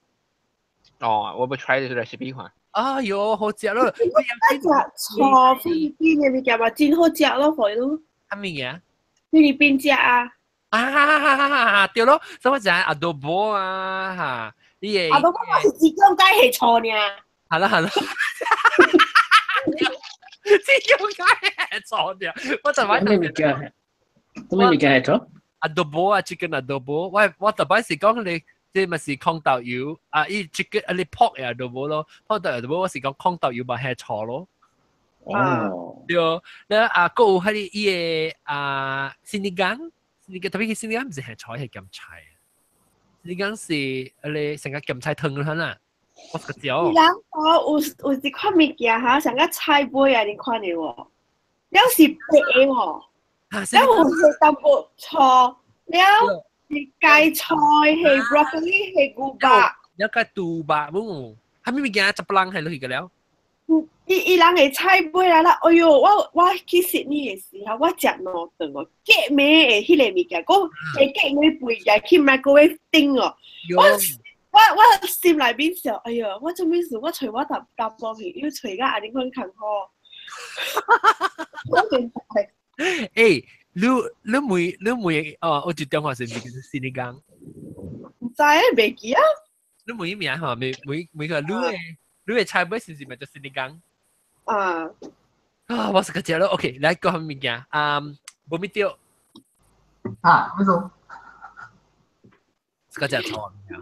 哦，我欲 try 這個 recipe 看。哎喲，好食咯！我食錯菲律賓的物件嘛，真好食咯，火咯。啥物件？菲律賓食啊。啊，對咯，什麼食 adobo 啊嚇？你會 adobo 嘛是浙江雞係錯呢。係啦係啦。浙江雞係錯呢，我就買。咩物件？咩物件係錯？adobo 啊，chicken adobo，我我特擺是講你。這咪是空豆油啊！伊這個啊，你泡也都無咯，泡豆油都無，我是講空豆油嘛係錯咯。哦，對，了啊，閣有彼個伊個啊，sinigang，sinigang 特別是 sinigang 毋是係菜係鹹菜，sinigang 是啊你成個鹹菜湯啦啦，我是個椒。人哦，有有一款物件哈，像個菜尾啊，你看著無？了是白的喎，了有是淡薄醋，了。是芥菜，係 broccoli，係牛肉。有個豬肉無？啥物物件十人係落去個了？伊伊人會菜尾來啦，哎喲，我我去悉尼的時候，我食兩頓哦，隔暝的彼個物件，閣會隔暝肥起去 microwave 叮哦。我我我心內面想，哎喲，我做咩事？我揣我淡淡薄去，又揣甲按呢款艱苦。我明白。欸。你你每你每哦，我就電話是唔是叫做 sinigang？毋知啊，袂記啊。你每名吼，每每每個你的你的菜尾是唔是咪叫 sinigang？啊。啊，我是個食咯。OK，來講物件。啊，無咪對。啊，咩做？這個食錯物件。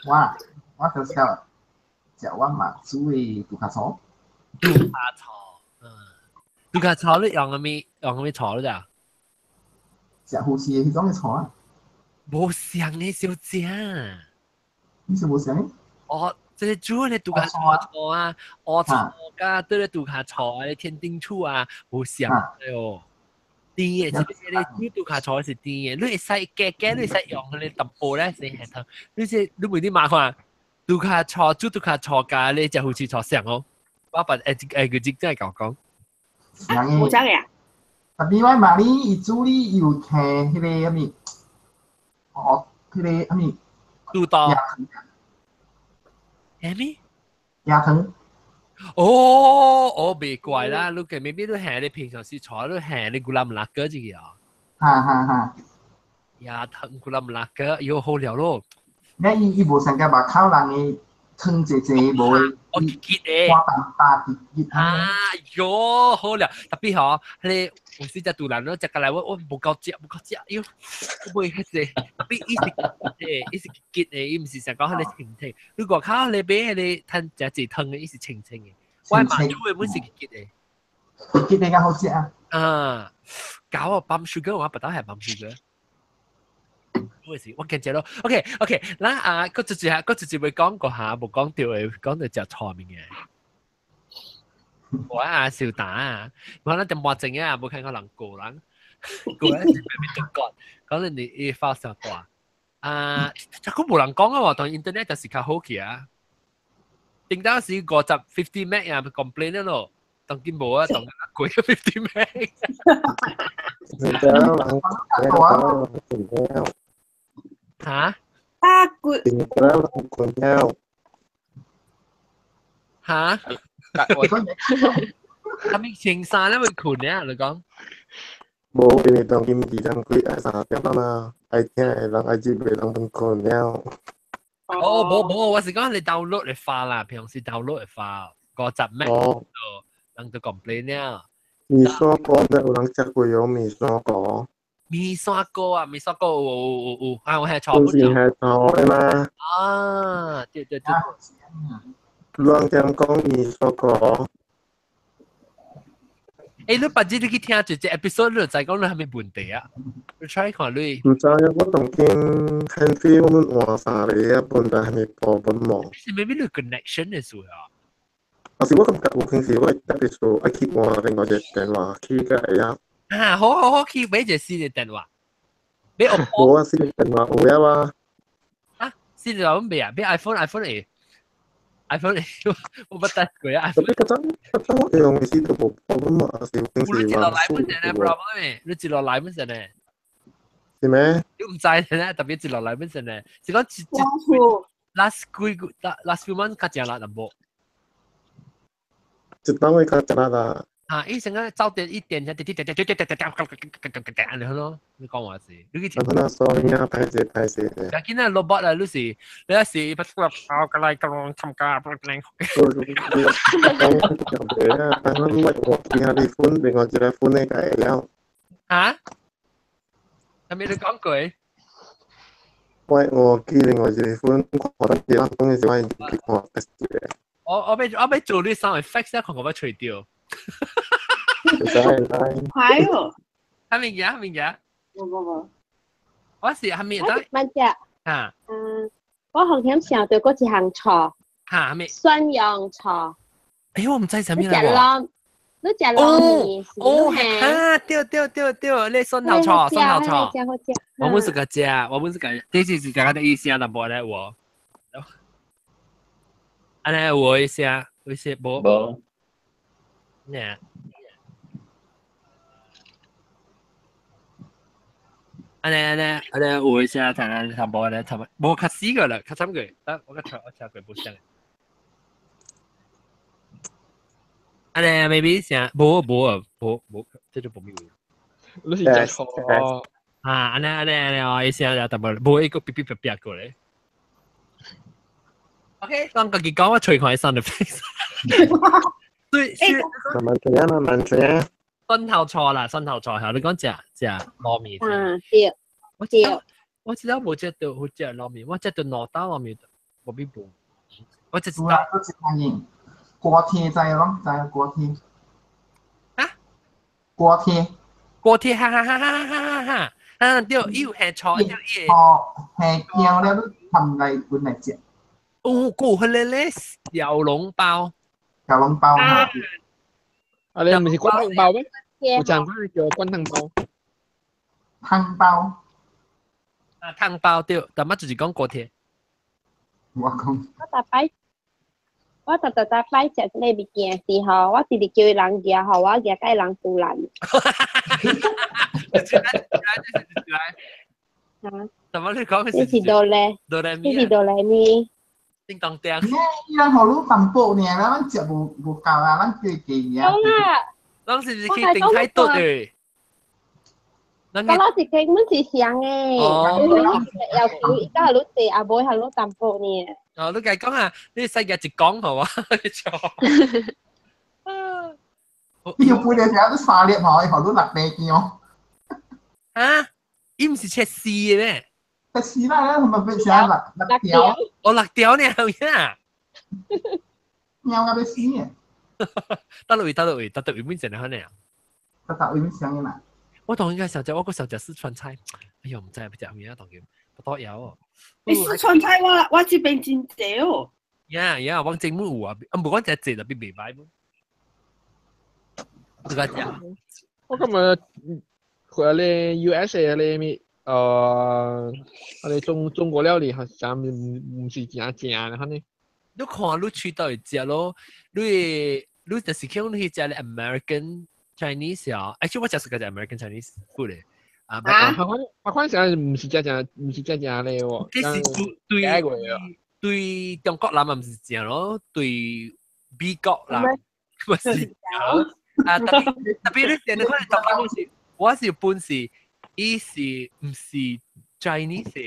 我我就是講食我媽煮的豬腳醋。豬腳醋，嗯，豬腳醋你用啥物用啥物醋你咋？食好食的彼種的醋啊！無相的小姐。你是無相的？哦，這個煮的豬腳醋醋啊，烏醋佮對咧豬腳醋啊，天丁醋啊，無相的哦。甜的，這個煮豬腳醋是甜的，你會使加加，你會使用彼個淡薄咧是鹹湯。你是你問你媽看，豬腳醋煮豬腳醋佮你食魚翅醋像哦。我把欸欸個真正講講。無相的啊？特別我媽呢，伊煮哩有添彼個啥物，哦，彼個啥物，肚刀。啥物？椰糖。哦，哦，袂怪啦，你個 maybe 你下你平常時炒你下你 gula melaka 這個啊。哈哈哈。椰糖 gula melaka 又好料咯。你伊伊無上個外口人的湯濟濟無的，哦，結結的，花淡淡結結。啊喲，好了，特別吼，彼個有時只肚腩咯，食過來我我無夠食，無夠食，喲，我袂較濟。特別伊是結伊是結的，伊毋是想講彼個清清。你外口咧買彼個趁誠濟湯的，伊是清清的。我媽煮的本是結的。結的較好食啊。啊，搞我 palm sugar，我不當係 palm sugar。冇事，我見住咯。OK OK，嗱啊，個直接下，個直接會講過下，冇講到嘅，講到食錯物嘅。我啊，小打啊，我咱點半鐘啊，冇看過人過人，過人是別別講，講人哋伊發上大。啊，這個冇人講啊喎，當 internet 就是較好去啊。頂當時50 50 meg 啊，complain 咯，當今無啊，當貴50 meg。嚇？啊，骨。嚇？係咪穿衫咧會困咧？你講？無，因為當今二點幾愛3點啦，愛聽的人愛接的人攏睏了。哦，無無，我是講你 download 嚟發啦，平時 download 嚟發50 meg，人就 complain 了。麵線鍋有人食過有麵線鍋。麵線鍋啊，麵線鍋有有有有，啊，我係錯。不是係錯的嗎？啊，對對對。人點講麵線鍋？欸，你捌日你去聽一隻 episode，你就知講你係咩問題啊？你 try 看你。毋知啊，我當今 handphone 我們換三個啊，本來係咪部本無？是咪你 connection 的事啊？啊是我感覺有平時我特別數愛去換另外一個電話去個會曉。啊，好好好，去買一個新的電話。買 OPPO。無啊，新的電話有啊。啊，新的電話買啊，買 iPhone，iPhone 會。iPhone 我捌帶過啊。特別較早較早我用的時都無 problem 嘛，是平時你一落來本身咧 problem 咩？你一落來本身咧。是咩？你毋知咧，特別一落來本身咧，是講一 last 幾個 last few months 較正啦，淡薄。一當會較正啦。啊！伊成個走電一電，滴滴滴滴滴滴滴滴滴滴，安尼咯，你講話是，你去聽。那所以啊，歹勢歹勢。但見那 robot 啊，你是你一是不不跑過來咁參加不靈。講啊，但係我我其他啲款，另外一個款咧就會了。嚇？係咪你講過？我記另外一個款，看到啲人講嘅是我去看 test 嘅。我欲做你 sound effects 啊，看我欲吹掉。係哦。係咪嘢？係咪嘢？無無無。我是係咪得？慢隻。啊。嗯，我好像想到過一項錯。嚇？係咪？蒜蓉錯。哎，我毋知啥物啦。你食撈麵？哦，啊，對對對對，你蒜頭錯，蒜頭錯。我本是個食，我本是個，這是是講的意思啊，淡薄咧我。按呢有一聲，有一些無。無。呢？按呢按呢按呢有一聲，睇下淡薄咧，淡薄無較死個啦，較慘過，等我較錯，我聽過無聲。按呢 maybe 聲無無啊，無無，這就無咪有。你是食錯。啊，按呢按呢按呢哦，一聲就淡薄，無一個嗶嗶啪啪過咧。OK，當家己講我隨看 sound effects。對，慢慢食啊，慢慢食啊。蒜頭錯啦，蒜頭錯嚇，你講食食撈麵。嗯，對。我知道，我知道無食到好食撈麵，我食到兩道撈麵，無比無。我只知道。我一個鍋貼知攏知鍋貼。啊？鍋貼。鍋貼，哈哈哈哈哈哈哈！啊，對，伊有下錯，對，伊。哦，下姜了，你含來滾來食。哦，個迄個咧小籠包。小籠包啊！啊，你毋是灌湯包咩？有講過叫灌湯包。湯包。啊，湯包對，但乜就是講鍋貼。我講。我逐擺，我逐逐逐擺食這個物件時候，我直直叫伊人夾，予我夾甲伊人腐爛。來。啊？怎麼你講？這是哆來，哆來咪。這是哆來咪。叮當叮。伊人予你淡薄爾，咱食無無夠啊，咱叫伊加爾。講啊！當時是去頂太多的。我老是講，阮是上的，要求伊甲你濟，也無予你淡薄爾。哦，你家講啊，你世界一講好啊？你要背你食都三粒吼，伊予你六塊姜。啊？伊毋是切絲的咩？切絲啦，佢咪變成六六條。哦，六條呢？有影。貓甲欲死的。得落位，得落位，得落位，變成安尼啊？得落位變成的啦。我當應該想食，我閣想食四川菜。哎呦，毋知欲食啥物當今不多枵哦。你四川菜我這邊真濟哦。呀呀，往正門有啊，啊無講食濟特別袂歹。這個食。我今日去咧 USA 咧咪，我哋中國料理好像毋是誠正的，反正。你看你去到會食咯，你你就是去你去食咧 American Chinese 啊，actually 我食是個 American Chinese food 咧。啊，我看成毋是正正，毋是正正咧喎。這是對對對中國人嘛毋是正咯，對美國人，我是啊，特別特別你成日看當今是，我是本是，伊是毋是 Chinese 的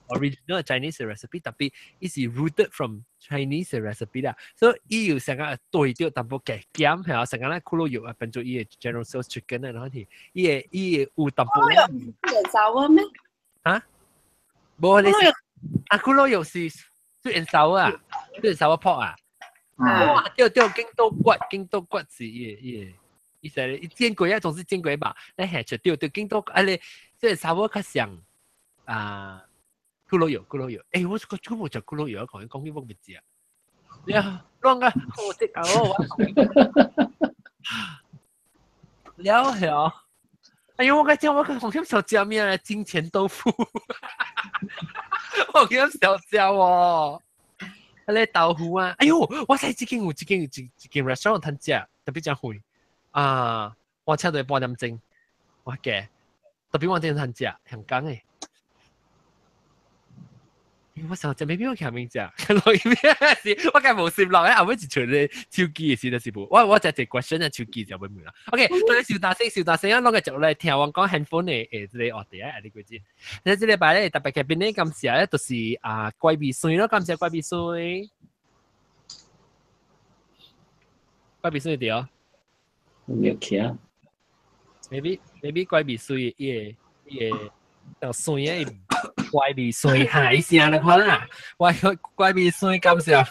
original Chinese recipe，特別伊是 rooted from Chinese recipe 啦，所以伊有成個對著淡薄加減，係啊，成個咱咕嚕肉啊變做伊的 General Tso's Chicken 啊，然後是伊的有淡薄。咕嚕肉唔是燒咩？啊？無你啊，咕嚕肉是 sweet and sour 啊，sweet and sour pork 啊。哇！對對，京都骨，京都骨是伊的，伊說伊煎過啊，總是煎過吧？你下出對對，京都啊你這 sour 較像啊。咕嚕肉，咕嚕肉，欸，我個無食咕嚕肉，講講起我袂食。你啊，亂個我這哦，了了，哎呦，我個講我個紅小食咩咧？金錢豆腐，我叫小食哦。啊，豆腐啊，哎呦，我知這間有這間有一間 restaurant 通食，特別真貴啊！我車到半點鐘，我記特別我點通食，香港的。我想食 maybe 我前面食，落去咩是？我計無攝落咧，後尾一出咧手機的時就是無。我食一 question 啊，手機就會問啦。OK，對，小大聲，小大聲啊！攞個就來聽我講 handphone 的這個話題啊，你幾知？你這禮拜咧特別嘉賓咧，感謝咧就是啊怪味水咯，感謝怪味水。怪味水對哦。沒有聽。 maybe 怪味水伊個伊個就水啊。怪味水哈，伊聲你看啦，怪怪味水感謝，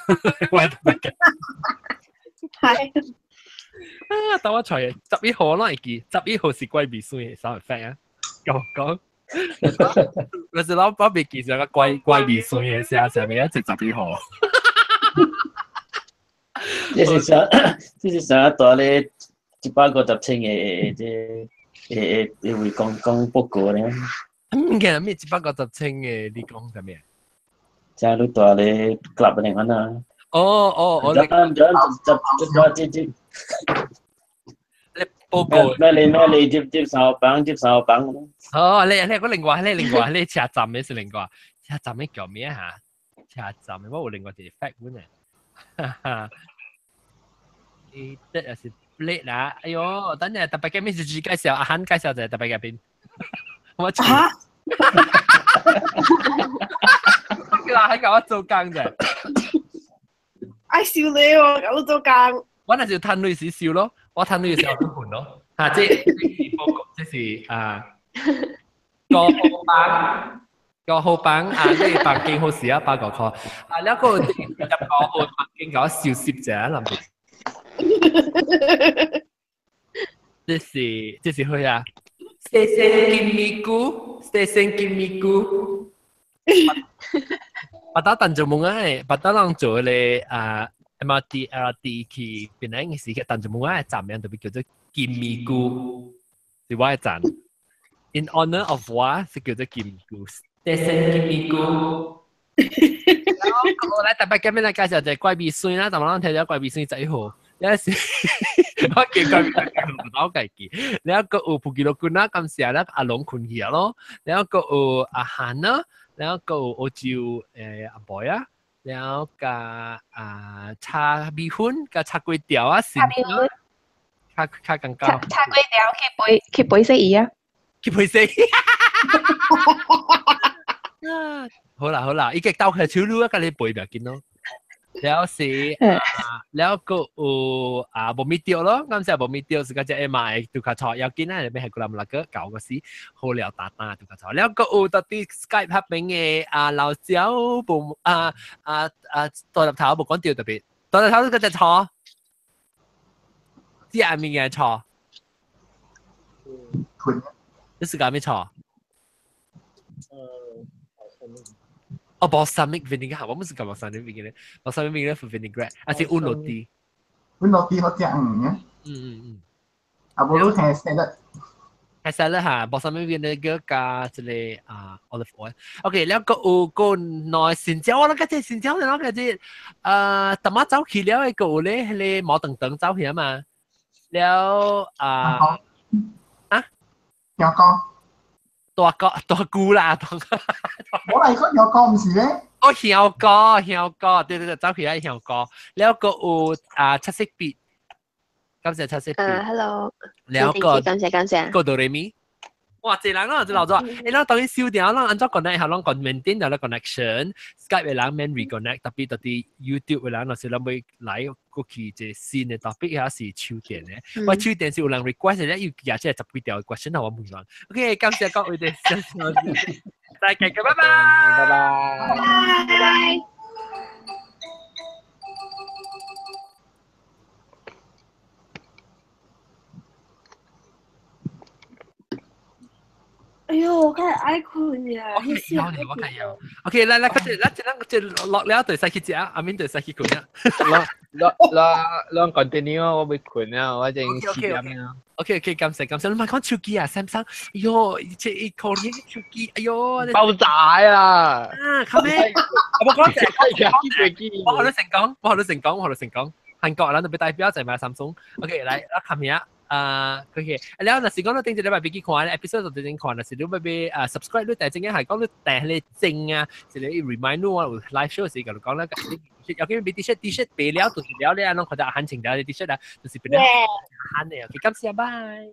我特別嘅。係。啊，等我揣11號我會記，11號是怪味水的啥 effect 啊？講講，有時老爸未記上個怪怪味水的聲上面一直11號。這是啥？這是啥？大咧150千的這會會講講報告咧。唔記得咩150千嘅，你講啥物？即係你大咧 club 嚟講啊。哦哦，我你這這你報告咩你咩你接接手榜接手榜。哦，你你個另外你另外你車站嘅是另外，車站嘅叫咩嚇？車站嘅我有另外一個 fact 本啊。你這也是叻啦！哎呦，等陣特別嘅咩是自介紹，阿漢介紹就係特別嘉賓。我嚇！我叫阿漢教我做工啫。愛笑你喎，搞做工。我那就趁女時笑咯，我趁女時候都換咯。嚇，這是報告，這是啊個號榜，個號榜啊，呢個房間好時啊，8個塊。啊，兩個入個號房間搞笑攝者林。這是咩啊？細聲金咪菇，細聲金咪菇。巴打等做夢啊！巴打人做咧啊 MRT LRT 去檳城嘅時，等做夢啊站名特別叫做金咪菇，是我嘅站。In honor of 我是叫做金咪菇，細聲金咪菇。我來特別今日來介紹就係怪味水啦，但我睇咗怪味水11號。有時我見怪味水唔到計記，然後個有普吉羅君啦，感謝啦阿龍困起咯，然後個有阿韓啦，然後個有澳洲阿boy 啊，然後加啊炒米粉加炒粿條啊，炒米粉，較較更加炒粿條去背去背死伊啊，去背死。好啦好啦，伊個鬥起手擼啊，甲你背袂緊咯。然後是啊，然後個有啊無米掉咯，啱先無米掉是個只買杜卡菜，要緊啊，入邊係個林那個搞個死好料打打杜卡菜。然後個有到啲 Skype 拍片嘅啊老小無啊啊啊大粒頭無講掉特別，大粒頭是個只錯，只下面嘅錯，你是講咩錯？哦，balsamic vinegar，我唔是講 balsamic vinegar，balsamic vinegar for vinaigrette，還是烏羅蒂。烏羅蒂好食嗯。嗯嗯嗯。啊，無你聽 salad。係 salad 嚇，balsamic vinegar 加這個啊 olive oil。OK，了個有個內線椒，我諗個這線椒，你諗個這淡仔走去了，個有咧，迄個毛等等走去啊嘛。了啊啊？聽講。大哥大姑啦，我嚟講有個唔是咧。哦，香哥，香哥，對對對，走起來香哥，了個有啊七色筆，感謝七色筆。 Hello，了個感謝感謝。個哆來咪。哇！這人咯，這老早，咱當然收掉，咱按怎 connect 下，咱講 maintain 咗 connection，Skype 的人免 reconnect，特別特別 YouTube 的人，若是咱欲來過去這新的 topic 也是手電的，我手電是有人 request 咧，要舉這十幾條 question 我問人。OK，感謝各位的收聽，再見，拜拜，拜拜，拜拜。哎呦，我開始愛睏呀！我有咧，我看有。OK，來來，快點，來，咱這落了就使去食，阿明就使去睏啊。落落落落 continue，我欲睏啊，我正4點啊。 OK OK，感謝感謝。你咪講手機啊，Samsung，哎喲，這一可憐手機，哎喲，爆炸啊！啊，靠咩？我講這，我學到成功，我學到成功，我學到成功。韓國人特別代表就買 Samsung。OK，來，我看下。啊，佢嘅，了若是講你頂一禮拜別去看咧，episode 就頂看，若是你欲欲啊 subscribe 你訂正嘅係講你訂你正啊，一個 remind 你我有 live show 時，就講咧，有幾俾 T-shirt T-shirt 俾了就是了咧，攏看到行情了 T-shirt 啊，就是俾了慳嘅，OK，感謝，拜。